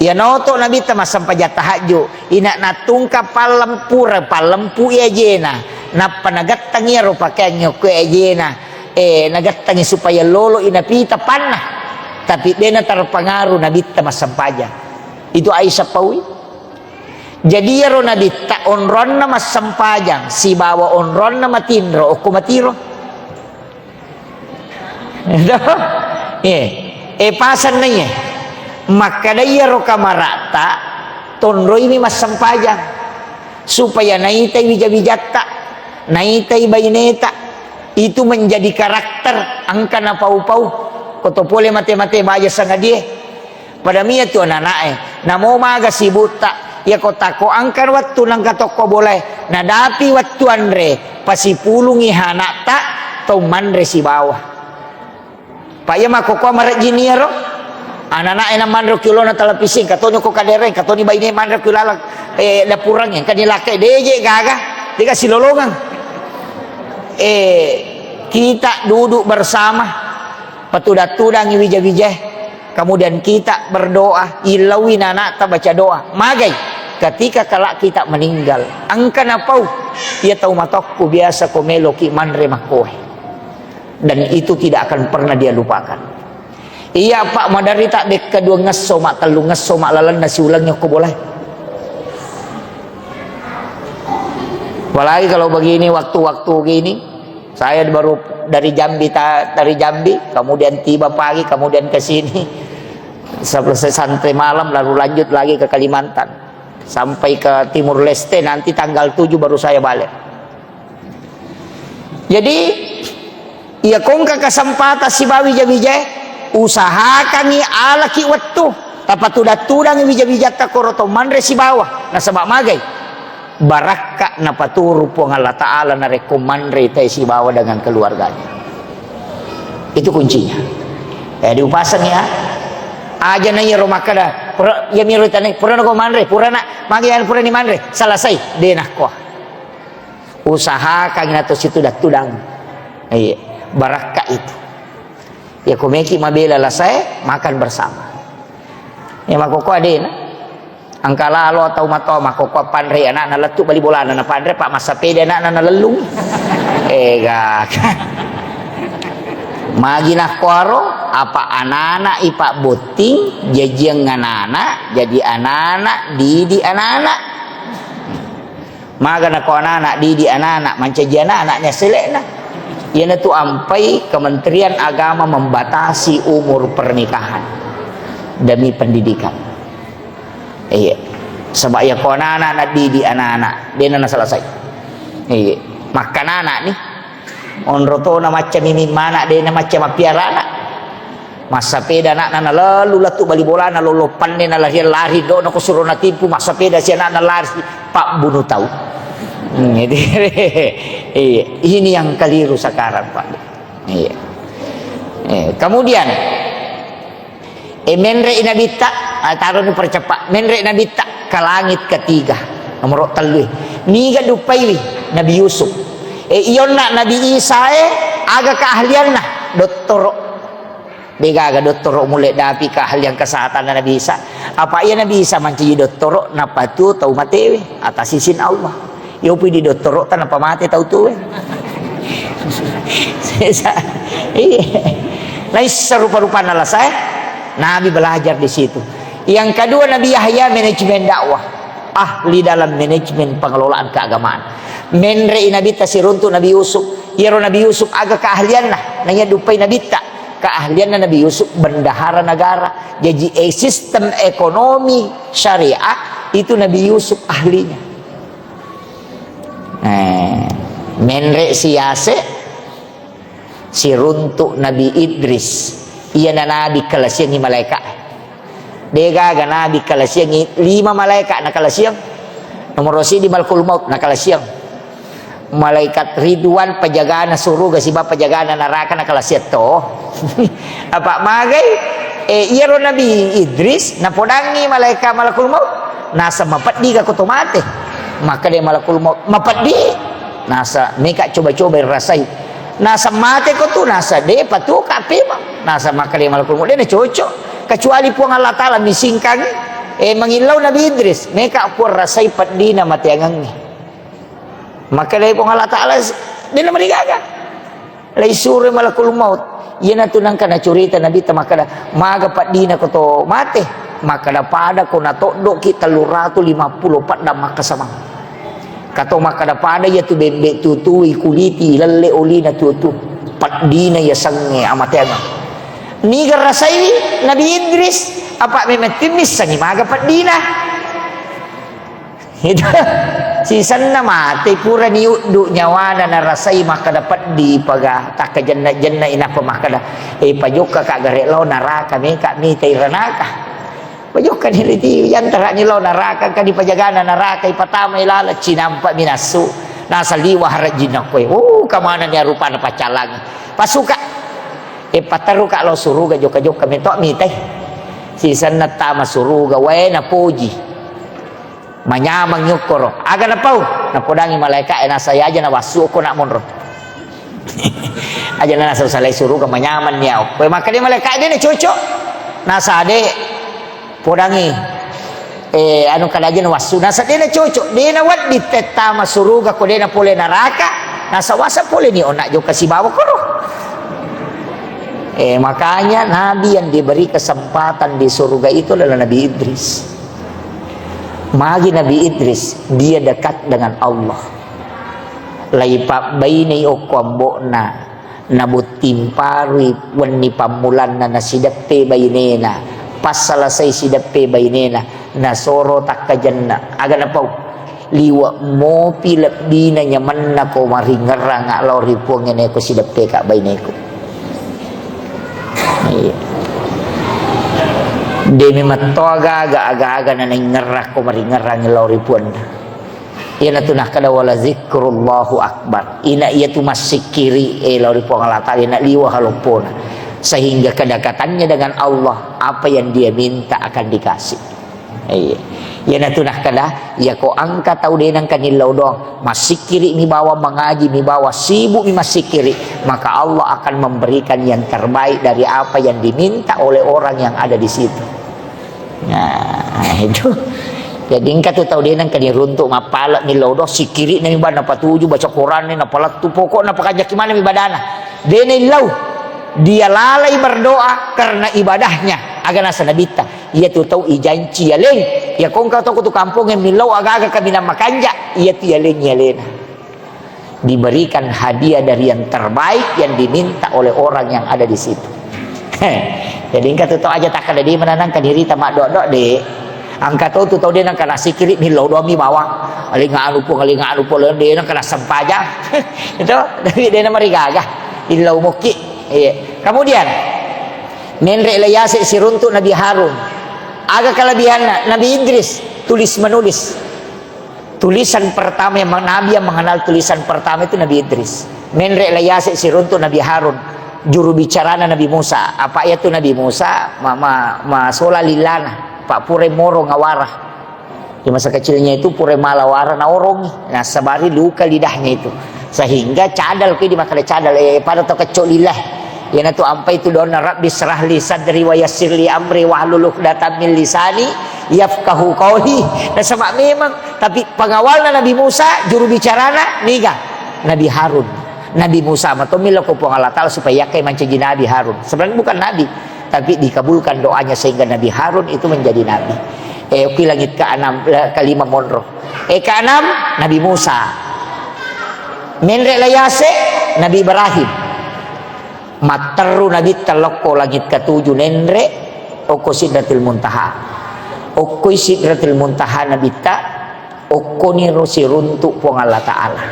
Iyanoto nabitta massempajang tahajju, ina nattungka pallempu, pallempu i ajena, nappa nagattang iyaro pakeang yokko ajena, eh, nagattangi supaya lolo i napita panna. Tapi dena terpengaruh nabitta massempajang. Itu Aisyah paui. Jadi iyaro nabitta onronna massempajang sibawa onronna matinro okko matiro. Eh, eh, pasanna iye. Makkeda iyaro kamara'ta tonroimi massempajang supaya naitai wija-wijatta, naitai baineta. Itu menjadi karakter engka napau-pau. Ko to pole mate-mate baja sangadie. Pada mia tu anak-anak e, namo maga sibukta, iya ko tako angka wettu nangka tokko bolae, nadapi wettu anre, pasipulungi anakta tau manre sibawa. Pak iya makkokkoe marejjini iyaro. Anak-anak e namanre ki ulona televisi, katoni ko kadereng, katoni baine manre ki laleng, eh, dapureng, engka ni lake deje gaga, dega silolongeng. Eh, kita duduk bersama, patudang-tudangi wija-wijae. Kemudian kita berdoa, illaui nanakta baca doa. Magai, ketika kelak kita meninggal, engka napau, iya tau matokku biasa ko meloki manre makkoe. Dan itu tidak akan pernah dia lupakan. Iya, Pak, maderita bekka dua ngesso, mak tellu ngesso, mak lalenna siulengngi ko bolae. Apalagi kalau begini, waktu-waktu gini, saya baru dari Jambi ta-, dari Jambi, kemudian tiba pagi, kemudian ke sini. Selesai santai malam, lalu lanjut lagi ke Kalimantan. Sampai ke Timur Leste, nanti tanggal tujuh baru saya balik. Jadi, iya kongka kesempatan sibawa wija-wijae, usahakangi alaki wettu, tapatudang-tudangi wija-wijatta koro to manre sibawa, nasaba magai. Barakka napaturu Puang Allah Ta'ala narekko manre tai sibawa dengan keluarganya. Itu kuncinya. Eh, diupasangi ya. Aja na iyaro makkeda, pura, iya miro tanai, purana ko manre, purana, magi anu purani manre, selesai, de nakko. Usahakan nato situdang-tudang. Iya, barakka itu. Ya, ko meki mabela lasae, makan bersama. Ya, makkokko adena. Engka lalo tau matoa makkokko panre anakna lettu bali bolana napanre, Pak, massapeda anakna nalellung. Ega. Magi nakkuaro, apa anana ipa botting, jajiang anana, jadi anana, didi anana. Maga nako anana, didi anana, mancaji anana nia sele'na. Iyanatu ampai Kementerian Agama membatasi umur pernikahan demi pendidikan. Iya. Sebab ya ko anana nadidi anana, dena na selesai. Iya. Makkanana ni. Onro tona macca miming mana, dena macca mappiara anak. Massapeda anakna nalelu lettu bali bolana, lollo panne nalari-lari, do nako suro natimpu, massapeda si anakna lari, pabbunuh tau. Hmm, itu. Iya, ini yang keliru sekarang, Pak. Iya. Eh, kemudian, eh, menre i nabitta, ah, taroni percepat, menre i nabitta ke langit ketiga, nomor tellu. Niga duppaiwi Nabi Yusuf. Eh, ionna Nabi Isa e, aga keahlianna? Dottoro. Degaga dottoro mulle dapi keahlian kesehatan Nabi Isa. Apa iya Nabi Isa mancaji dottoro, napatuo tau matewe atas izin Allah. Yopi di dottoro tanpa mate tau tuwe. Sesa. Iya. Laissa rupa-rupanna lasa, eh. Nabi belajar di situ. Yang kedua, Nabi Yahya manajemen dakwah. Ahli dalam manajemen pengelolaan keagamaan. Menre i nabitta siruntu Nabi Yusuf. Iyaro Nabi Yusuf aga keahlianna? Naiya duppai nabitta. Keahlianna Nabi Yusuf bendahara negara. Jadi, eh, sistem ekonomi syariah itu Nabi Yusuf ahlinya. Eh, menre siase, siruntu Nabi Idris, iyana nabi kalasiangi malaeka. Degaga nabi kalasiangi lima malaeka nakalasiang. Nomor sidi malakul maut nakalasiang. Malaikat Ridwan pajagana suruga siba pajagana naraka nakalasiang to. Apa magai? Eh, iyaro Nabi Idris napodangi malaeka malakul maut. Nasa mapeddi ga ko to mate? Makkeda malakul maut, mapeddi. Nasa meka coba-coba rasai. Nasa mate ko tu, nasa de patuka pemang. Nasa makkeda malakul maut, de na cocok. Kecuali Puang Allah Taala misingkangi. Eh, mangillau Nabi Idris, meka Puang rasai peddina mateangengnge. Makkeda Puang Allah Taala, de na marigaga. Laisuro malakul maut. Iyanatu nangka nacurita Nabitta makkeda, maga paddina ko to mate? Makkeda, pada ko natoddoki telluratu lima pulo padda makkasamang. Kato makkeda, pada iyatu bembe tutu ikuliti, ilelle olina tutu. Paddina yasengnge amateangang. Niga rasaiwi Nabi Idris, apa memang timmissangi maga paddina. Itu sisenna mate purani uddu nyawana narasai makkeda peddi paga takkajenna-jenna inappa makkeda, eh, pajokka ka gare lao naraka meka mitai ranaka. Pajokka ni riti yantarani lao naraka ka dipajagana naraka ipatama ilala cinampa minassu. Nasa liwa harajinna koe. Oh, kamana ni arupana pacalangi. Pasuka. Eh, pateruka lao suruga jokka-jokka meto mitai. Sisenna tama suruga wae napoji. Manyameng yokkoro. Aga napau? Napodangi malaika e, nasa aja nawassu ko nak monro. Aja na nasa salai suruga manyameng ni au. Koe makkeda malaika e, de na cocok. Nasa de podangi, eh, anu kada aja nawassu. Nasa de na cocok. De na wedding tettama suruga ko de na pole naraka. Nasa wasa pole ni onak jokka sibawa koro. Eh, makanya Nabi yang diberi kesempatan di surga itu adalah Nabi Idris. Magi Nabi Idris, dia dekat dengan Allah. Laipabbainei okko ambo'na, nabottimparui wenni pammulanna, nasideppe bainena, passalasai sideppe bainena, nasoro takkajenna. Aga napau? Liwe' mopi lebbina nyamenna ko maringngerrang lao ri Puangnge naiko sideppeka baineku. Iya. De memetto aga-aga, aga-aga nanaingngerrakko maringngerrang lao ri Puanna. Iyanatu nakkeda, "Wala zikrullahu akbar." Ina iyatu massikkiri e lao ri Puang Allah Taala, ina liwe' haloppona. Sehingga kedekatannya dengan Allah, apa yang dia minta akan dikasih. Iya. Iyanatu nakkeda, iyako engka tau de nengka nillau doang, massikkiri mi bawang, mangaji mi bawang, sibuk mi massikkiri, maka Allah akan memberikan yang terbaik dari apa yang diminta oleh orang yang ada di situ. Nah, itu. Jadi engka tu tau de nengka niruntuk mappala nillau doang, sikkiri nami bawang, napatuju baca Quran ni, napalettu, pokokna pakanjaki maneng mi badana. De nillau. Dia lalai berdoa karena ibadahnya. Aga nasa nabitta. Iyatu tau ijanci yaleng. Iya kongka toko tu kampongnge millau aga-aga kaminang makanja, iyatu yaleng yalena. Diberikan hadiah dari yang terbaik yang diminta oleh orang yang ada di situ. Jadi engka tu tau aja takkeda de mananang kadirita maddo-do de. Engka tau tu tau de nangka nasikiri millau doang mi bawang. Aling anu pun, aling anu pun, de nangka nasempajang. Itu, tapi de namarigaga. Illau mukki. Iya. Kemudian, Menre' la yase' siruntu' Nabi Harun. Aga kelebihanna? Nabi Idris tulis menulis. Tulisan pertama yang, nabi yang mengenal tulisan pertama itu Nabi Idris. Menre' la yase' siruntu' Nabi Harun, juru bicarana Nabi Musa. Apa' iyatu Nabi Musa ma-, ma-, masola lilana, pa' pura moro ngawara. Di masa kecilnya itu pura mala wara naorongi, nasabari luka lidahnya itu. Sehingga cadal, kui di makkeda cadal, eh, pada to kecco' lillah. Iyanatu ampai tu doanna, Rabbi syrah li sadri wa yassir li amri wahlul uqdatam min lisani yafqahu qauli. Nasaba memang, tapi pengawalna Nabi Musa, juru bicarana, niga? Nabi Harun. Nabi Musa matommi lao ko Puang Allah Ta'ala supaya yakkai mancaji nabi Harun. Sebenarnya bukan nabi, tapi dikabulkan doanya sehingga Nabi Harun itu menjadi nabi. Eh, kui langit keenam, eh, kelima monro. Eh, keenam, Nabi Musa. Menre' la yase', Nabi Ibrahim. Matteru Nabitta lokko langit ketujuh, nenre' okko Sidratil Muntaha. Okkoi Sidratil Muntaha Nabitta, okkoniro siruntu' Puang Allah Ta'ala.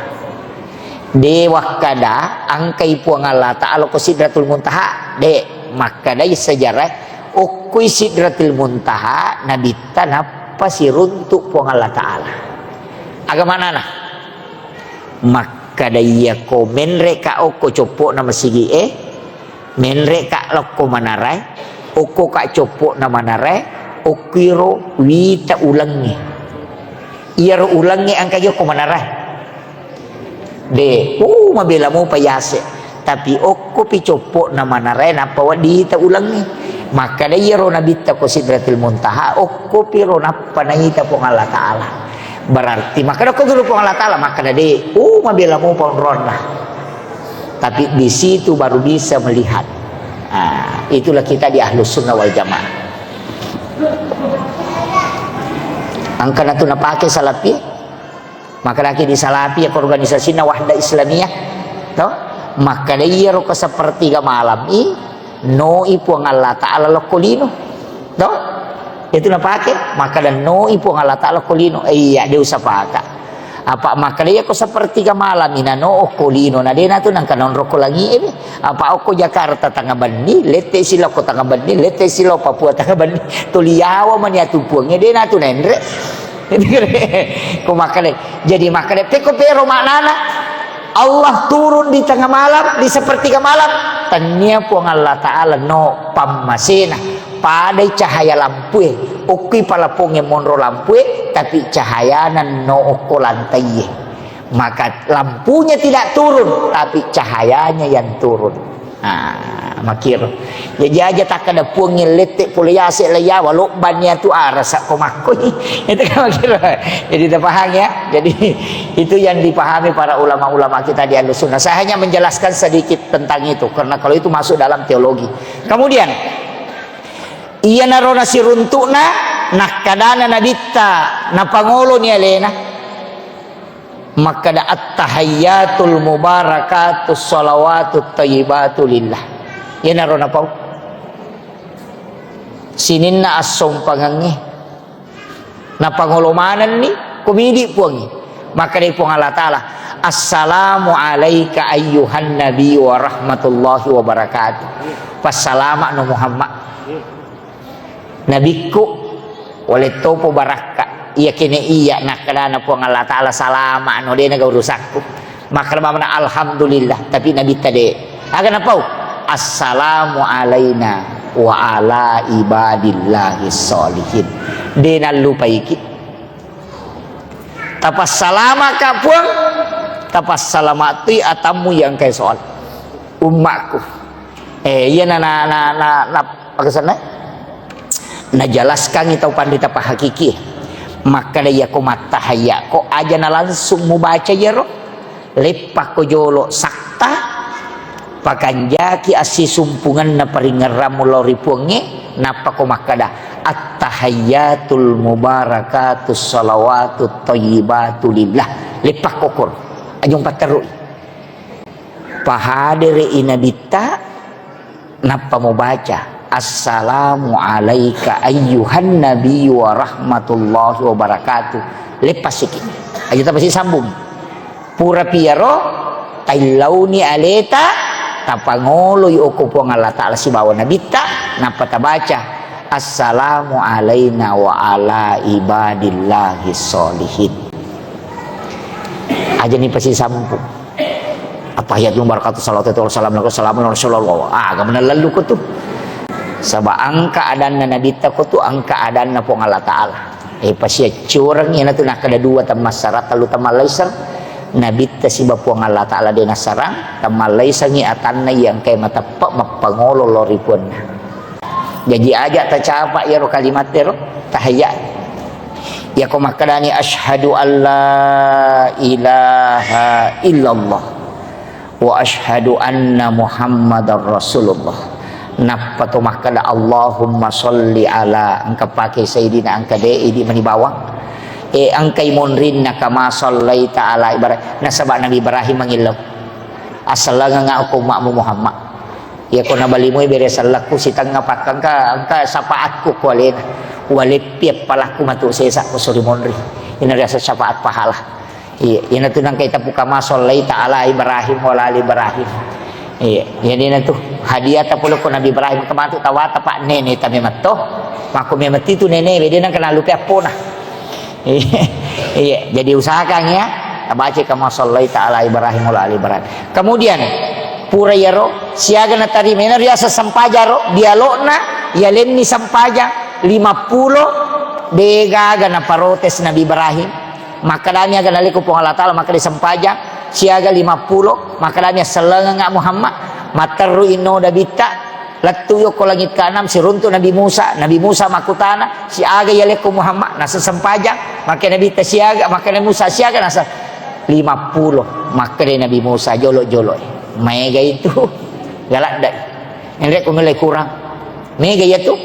De' wakkada engkai Puang Allah Ta'ala ko Sidratul Muntaha, de'. Makkedai sejarah, okkoi Sidratul Muntaha Nabitta nappa siruntu' Puang Allah Ta'ala. Aga manana? Makkeda iyako menre'ka okko coppo'na masigi'e, menre'ka lokko manarae, okkoka coppo'na manarae, okkoiro wita ulengnge. Iyaro ulengnge engka gi okko manarae. De', uh, mabela mopa yase'. Tapi okkopi coppo'na manarae nappa wedding ita ulengnge. Makkeda iyaro Nabitta ko Sidratil Muntaha, okkopiro nappa naita Puang Allah Ta'ala. Berarti makkeda ko dulu Puang Allah Ta'ala, makkeda de', uh, mabela mopa onronna. Tapi di situ baru bisa melihat. Ah, itulah kita di Ahlus Sunnah wal Jamaah. Engkana tu napake Salafi, makkedaki di Salafi ya, organisasina Wahdah Islamiyah, to? Makkeda iyaro ko sepertiga malam i, noi Puang Allah Ta'ala lokko lino, to? Itu napake, makkeda noi Puang Allah Ta'ala lokko lino. Eh, iya, de' usapaka. Apa makkeda iyako sepertiga malam i nano okko lino, na de' natu nangka nonrokko langi e be. Apa okko Jakarta tanga benni, lette silokko tanga benni, lette silo Papua tanga benni. Tuli yawa mani atu Puang e, de' natu nenre'. Ko makkeda, jadi makkeda, pekko pero maknana, Allah turun di tengah malam, di sepertiga malam. Tennia Puang Allah Ta'ala no pammasena. Padai cahaya lampue, okkoi palapongnge monro lampue, tapi cahayana no okko lantaiye. Maka lampunya tidak turun, tapi cahayanya yang turun. Ah, makiro. Jadi aja takkeda Puangnge lette pole yase' la yawa, lobbanni atu arasa ko makkoi. Itu kan makiro. Jadi terpaham ya. Jadi itu yang dipahami para ulama-ulama kita di Ahlus Sunnah. Saya hanya menjelaskan sedikit tentang itu karena kalau itu masuk dalam teologi. Kemudian, iyanaro nasiruntu'na, nakkadana Nabitta, napangoloni alena. Makkada, "Attahayyatul mubarakatus shalawatut thayyibatu lillah." Iyanaro napau. Sininna assompangengnge. Napangolo manenni, komidi Puangnge. Makkedai Puang Allah Ta'ala, "Assalamu alaika ayyuhan nabi wa rahmatullahi wa barakatuh." Passalama'no Muhammad. Nabikku, wale topo barakka. Iya kene iya, nakkedana Puang Allah Ta'ala, "Salama'no, de' naga urusakku." Makkeda mamana, "Alhamdulillah," tapi Nabitta de'. Aga napau? "Assalamu alaina wa ala ibadillahis sholihin." De' nallupaiki. Tapassalamaka Puang, tapassalamattui atammu yang kai soal ummakku. Eh, iya na, na, na, na, na, apa kesanna? Najelaskangi tau panrita pahakiki. Makkeda, "Iyako mattahayya ko aja na langsung mubaca iyaro. Leppakko jolo sakta, pakanjaki assisumpungenna paringerrammu lao ri Puangnge, nappako makkeda, 'Attahayyatul mubarakatus shalawatut thayyibatu lillah.'" Leppakko koro. Ajung patterui. Pahadere'i Nabitta, nappa mubaca, "Assalamu alaika ayyuhan nabiyyu wa rahmatullahi wa barakatuh." Leppasiki. Aja tapasi sambung. Pura piyaro, taillauni aleta, tapangoloi okko Puang Allah Ta'ala sibawa Nabitta, Nappa tabaca, "Assalamu alaina wa ala ibadillahi sholihin." Ajani pasisampung. Attahiyatu barakatuh, salawatu wassalamu ala rasulillah. Ah, aga menang lalu ko tu. Saba engka adanna nabitta ko tu, engka adanna Puang Allah Ta'ala. Eh, pasiaccureng, iyanatu nakkeda dua temmassarang, tellu temmallaiseng. Nabitta siba Puang Allah Ta'ala de nassarang, temmallaisengi atanna iya engkae mateppe mappangolo lao ri puanna. Jaji aja tacapa iyaro kalimattero, tahayya. Iyako makkedani, "Asyhadu alla ilaha illallah wa asyhadu anna Muhammadar Rasulullah." Nappa to makkeda, "Allahumma sholli ala," engka pake Sayyidina, engka de idi mani bawang. E, engkai monrinna, "Kama shallaita ala Ibrahim," nasaba Nabi Ibrahim mangillau. Assalangeng okko umma'mu Muhammad. Iyako nabalimui bere sellekku sitengnga pakka engka, engka syafaatku ko alena. Waleppi appalakku matu sesa ko suri monri. Ina riaseng syafaat pahala. Iya, iyanatu nangka itapu, "Kama shallaita ala Ibrahim wa ala ali Ibrahim." Iya, jadi natu hadiah tapolo ko Nabi Ibrahim kematu tawata pak nene tame matto. Mako memeti tu nene bede nangka nalupe appona. Iya, iya, jadi usahakan ya, tabaca, "Kama shallaita ala Ibrahim wa ala ali Ibrahim." Kemudian, pura iyaro, siaga natarima, ina riaseng sempajang ro, dialogna, yalenni sempajang, lima pulo, degaga naparotes Nabi Ibrahim. Makkedani aga naleko Puang Allah Ta'ala, makkeda sempajang, siaga lima pulo, makkedani assallangengnga Muhammad, matterru inno dabitta, Lettu yokko langit kaenam, siruntu Nabi Musa. Nabi Musa makkutana, "Siaga yalekko Muhammad?" Naseng sempajang. Makkeda Nabitta, "Siaga?" Makkeda Nabi Musa, "Siaga?" Naseng, "Lima pulo." Makkeda Nabi Musa, "Jolo-jolo e. Maega itu." Galaddai. Enre ko mele kurang. Mega iya tu.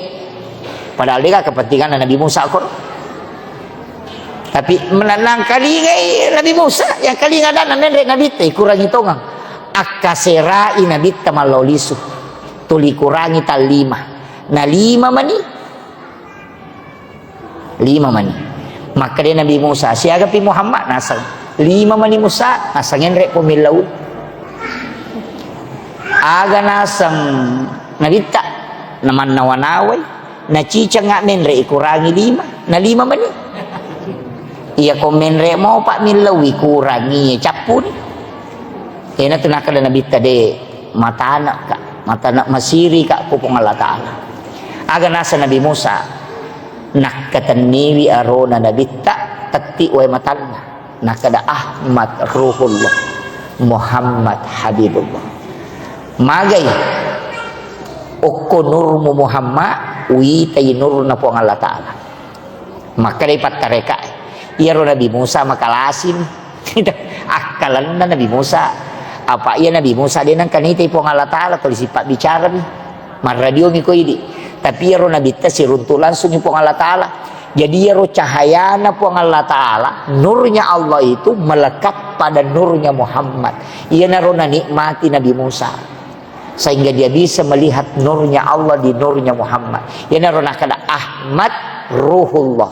Padahal dega kepentingan Nabi Musa ko. Tapi menang kalingai Nabi Musa, yang kalinga dan menre Nabitta, kurangi tongang. Akkaserai Nabitta mallau lisu. Tuli kurangi tallima. Na lima mani. Lima mani. Makkeda Nabi Musa, "Siagapi Muhammad?" Naseng, "Lima mani Musa." Naseng, "Enre ko millau." Aga naseng Nabitta, namannawa-nawai, nacicengnga menre kurangi lima, na lima mani. Iya ko menre mopa millau kurangi cappuni. Iyanatu nakkeda Nabitta, "De, matanekka, matane masirika ko Puang Allah Ta'ala." Aga naseng Nabi Musa, nakkatenniwi arona Nabitta, tetti wae matanna. Nakkeda, "Ahmad Ruhullah, Muhammad Habibullah." Magai okko nurmu Muhammad, uitai nurna Puang Allah Ta'ala. Makkedai pattarekae, iyaro Nabi Musa makalasini. Akkalenna Nabi Musa. Apa iya Nabi Musa de nengka nitai Puang Allah Ta'ala, tuli sipabbicarami. Marradiomi ko idi. Tapi iyaro Nabitta siruntu langsungi Puang Allah Ta'ala. Jadi iyaro cahayana Puang Allah Ta'ala, nurnya Allah itu melekat pada nurnya Muhammad. Iyanaro nanikmati Nabi Musa. Sehingga dia bisa melihat nurnya Allah di nurnya Muhammad. Iyanaro nakkeda Ahmad Ruhullah.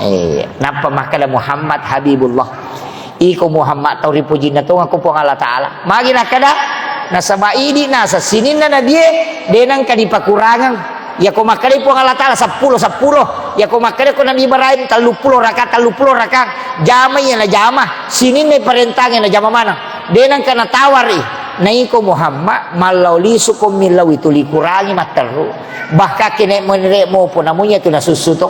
Eh, nappa makkeda Muhammad Habibullah. Iko Muhammad tau ripujinna tongeng ko Puang Allah Ta'ala. Magi nakkeda? Nasaba idi naseng sininna nabie de nengka dipakurangeng. Yako makkedai Puang Allah Ta'ala seppulo, seppulo. Yako makkeda ko Nabi Ibrahim telluppulo raka, telluppulo raka. Jama iya najama. Sininna parentangeng najama maneng. De nengka natawari. Naiko Muhammad mallau lisu ko millau itu likurangi matteru. Bahkan kene menre mopo namunya tu nasussu to.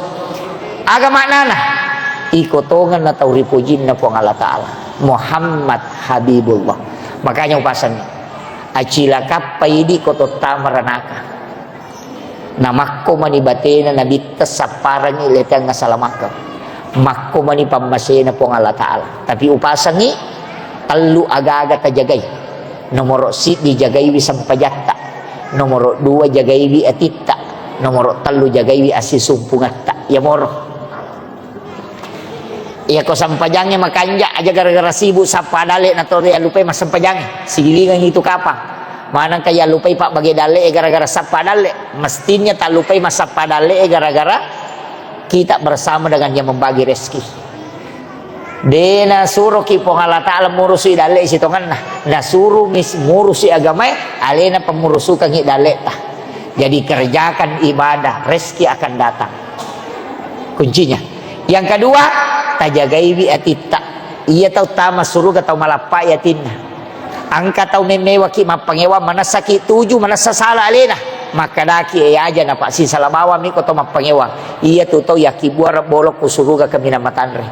Aga maknana? Iko tongenna tau ripujinna Puang Allah Ta'ala. Muhammad Habibullah. Makanya upasangi. Acilakappa idi ko tottama ranaka. Namakko mani batena Nabitta sapparangi leteang asalamakeng. Makko mani pammasena Puang Allah Ta'ala. Tapi upasangi tellu aga-aga tajagai. Nomoro siddi jagaiwi sempajatta. Nomoro dua jagaiwi atitta. Nomoro tellu jagaiwi assisumpungatta. Iya moro. Iyako sampajangnge makanja aja gara-gara sibuk sappa dalle na tore allupai massempajangnge. Sigilingang itu kapang. Manengka yallupai pabbage dalle e gara-gara sappa dalle. Mestinya tallupai massappa dalle e gara-gara kita bersama dengan yang membagi rezeki. De nasuroki Puang Allah Ta'ala murusi dalle sitongenna. Nasuru mis-, murusi agamae, alena pemurusukangi dalleta. Jadi kerjakan ibadah, rezeki akan datang. Kuncinya. Yang kedua, tajagaiwi atitta. Iya tau tama suruga tau malappai atinna. Engka tau memewaki mappangewang, manessaki tuju, manessa sala alena. Makkedaki, "E aja, napassisala bawammi ko tau mappangewang." Iya tu tau yakkibbuareng bolokku suruga kaminang matanre.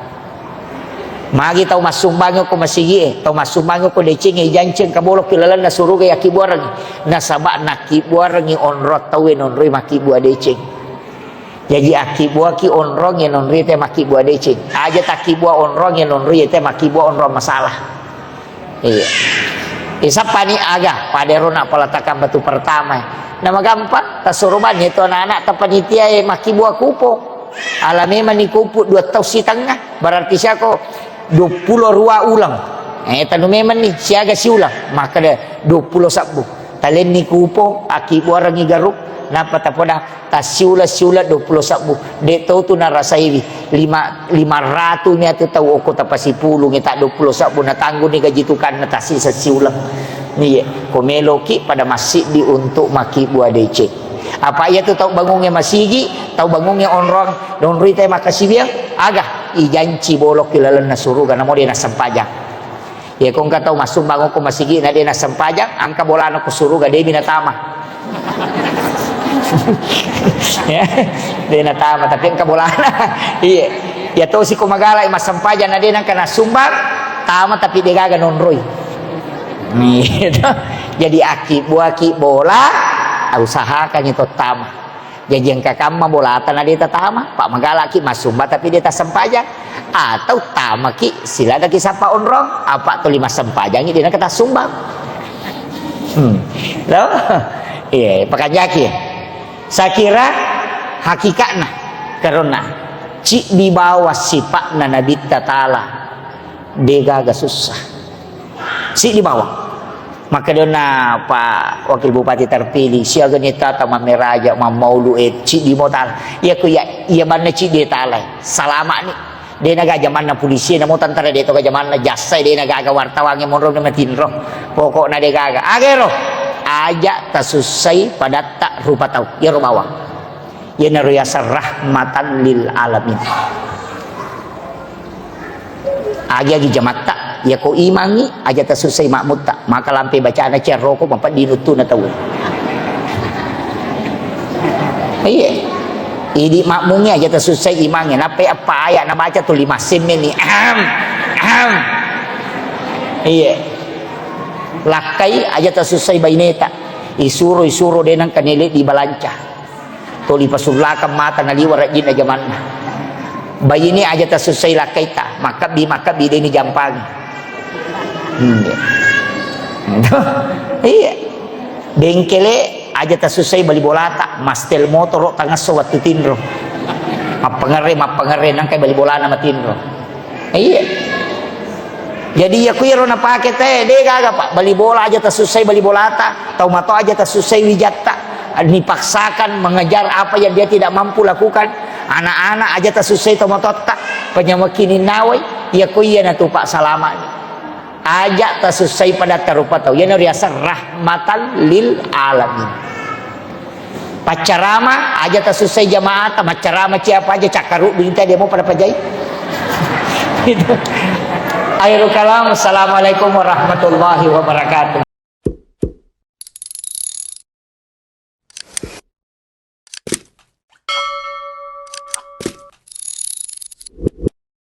Magi tau massumbangi ko masigie, tau massumbangi ko decengnge, ijanci engka bolokki lalenna suruga yakkibbuarengngi. Nasaba nakkibbuarengngi onrong tauwe nonroi makkibbua deceng. Jaji akkibbuaki onrong, iya nonroi te makkibbua deceng. Aja takkibbua onrong, iya nonroi te makkibbua onrong masalah. Iya. Isappani aga, pada ero na peletakan batu pertama. Nama gampang, tasoro banni tu anak-anak tapanitia e makkibbua kupong. Ala memang ni kupuk dua tau sitengnga, berarti siako dua puluh dua ulang. Eh, tanu memang ni, siaga siulang. Maka de, dua puluh sabbu. Talenni kupong, akkibbuarengngi garuk, nappa tapoda, tassiula-siula dua puluh sabbu. Dek tau tu narasaiwi. Lima, lima ratu mi atu tau okko tapasipulungi, tak dua puluh sabbu, natangguni gaji tukanna, tassisa siulang. Iya, ko meloki pada massiddi untuk makkibbua deceng. Apa iya tu tau bangungnge masigi, tau bangungnge onrong, nonroi te makkasiwiang, aga, ijanci bolokki lalenna suruga, namo de nassempajang. Iya, ko engka tau massumbang ko masigi na de nassempajang, engka bolana ko suruga, de mi natama. Ya, de natama, tapi engka bolana. Iya. Iya tosi ko magala massempajang na de nengka nassumbang, tama tapi de gaga nonroi. Gitu. Jadi akkibbuaki bola, usahakan itu tama. Jaji engka kamma bolata na de tatama, pa magalaki massumba tapi de tassempajang. Atau tamaki siladaki sappa onrong, apa tuli massempajangi de nengka tassumbang. Hmm. Lo? Iya, pakanjaki. Sakira hakikatna karena ciddi bawa sipatna Nabitta Taala de gaga susah. Siddi bawang. Makkedonna Pak Wakil Bupati terpilih, siaga ni tata mammeraja, mammaulu, eh, ciddi mo tala. Iya ku iya, iya banna ciddi tala. Salama ni. De na gaga jamanna polisi, namo tentara de to gaga jamanna, jassai de na gaga wartawan yang monro na matinro. Pokokna de gaga. Agero. Aja tasussai padatta rupa tau. Iyaro bawang. Iyanaro yaseng rahmatan lil alamin. Agi-agi jamatta, iya ko imangngi, aja tasussai makmutta. Maka lampe bacana cerroko, mapedding uttuna tau. Iya. Idi makmungngi aja tasussai imangngi. Nappai eppa ayat nabaca tuli massemme ni. Ahem. Ahem. Iya. Lakkai aja tasussai baineta. Isuro, isuro de nengka nele di balanca. Tuli pasullakang mata naliwa rajinna jamanna. Baine aja tasussai lakkaita, makkebbi, makkebbi deni jampangi. Hmm, iya. Iya. Bengkele aja tasussai bali bolata, mastel motoro tangesso wattu tinro. Mappangerre, mappangerre nangkai bali bolana matinro. Iya. Jadi iya ku iyaro napake te, de gaga, Pak. Bali bola aja tasussai bali bolata, tau mato aja tasussai wijatta. Dipaksakan mengejar apa yang dia tidak mampu lakukan. Anak-anak aja tasussai tau matotta, penyamekini nawai, iya ku iya natu, Pak, salama. Aja tasussai pada tarupa tau. Iyana riaseng rahmatan lil alamin. Paccarama, aja tasussai jamaata, maccarama ciapa aja, cakkaruddu inta dia mau pada pajai. Gitu. Akhirul kalam, assalamualaikum warahmatullahi wabarakatuh.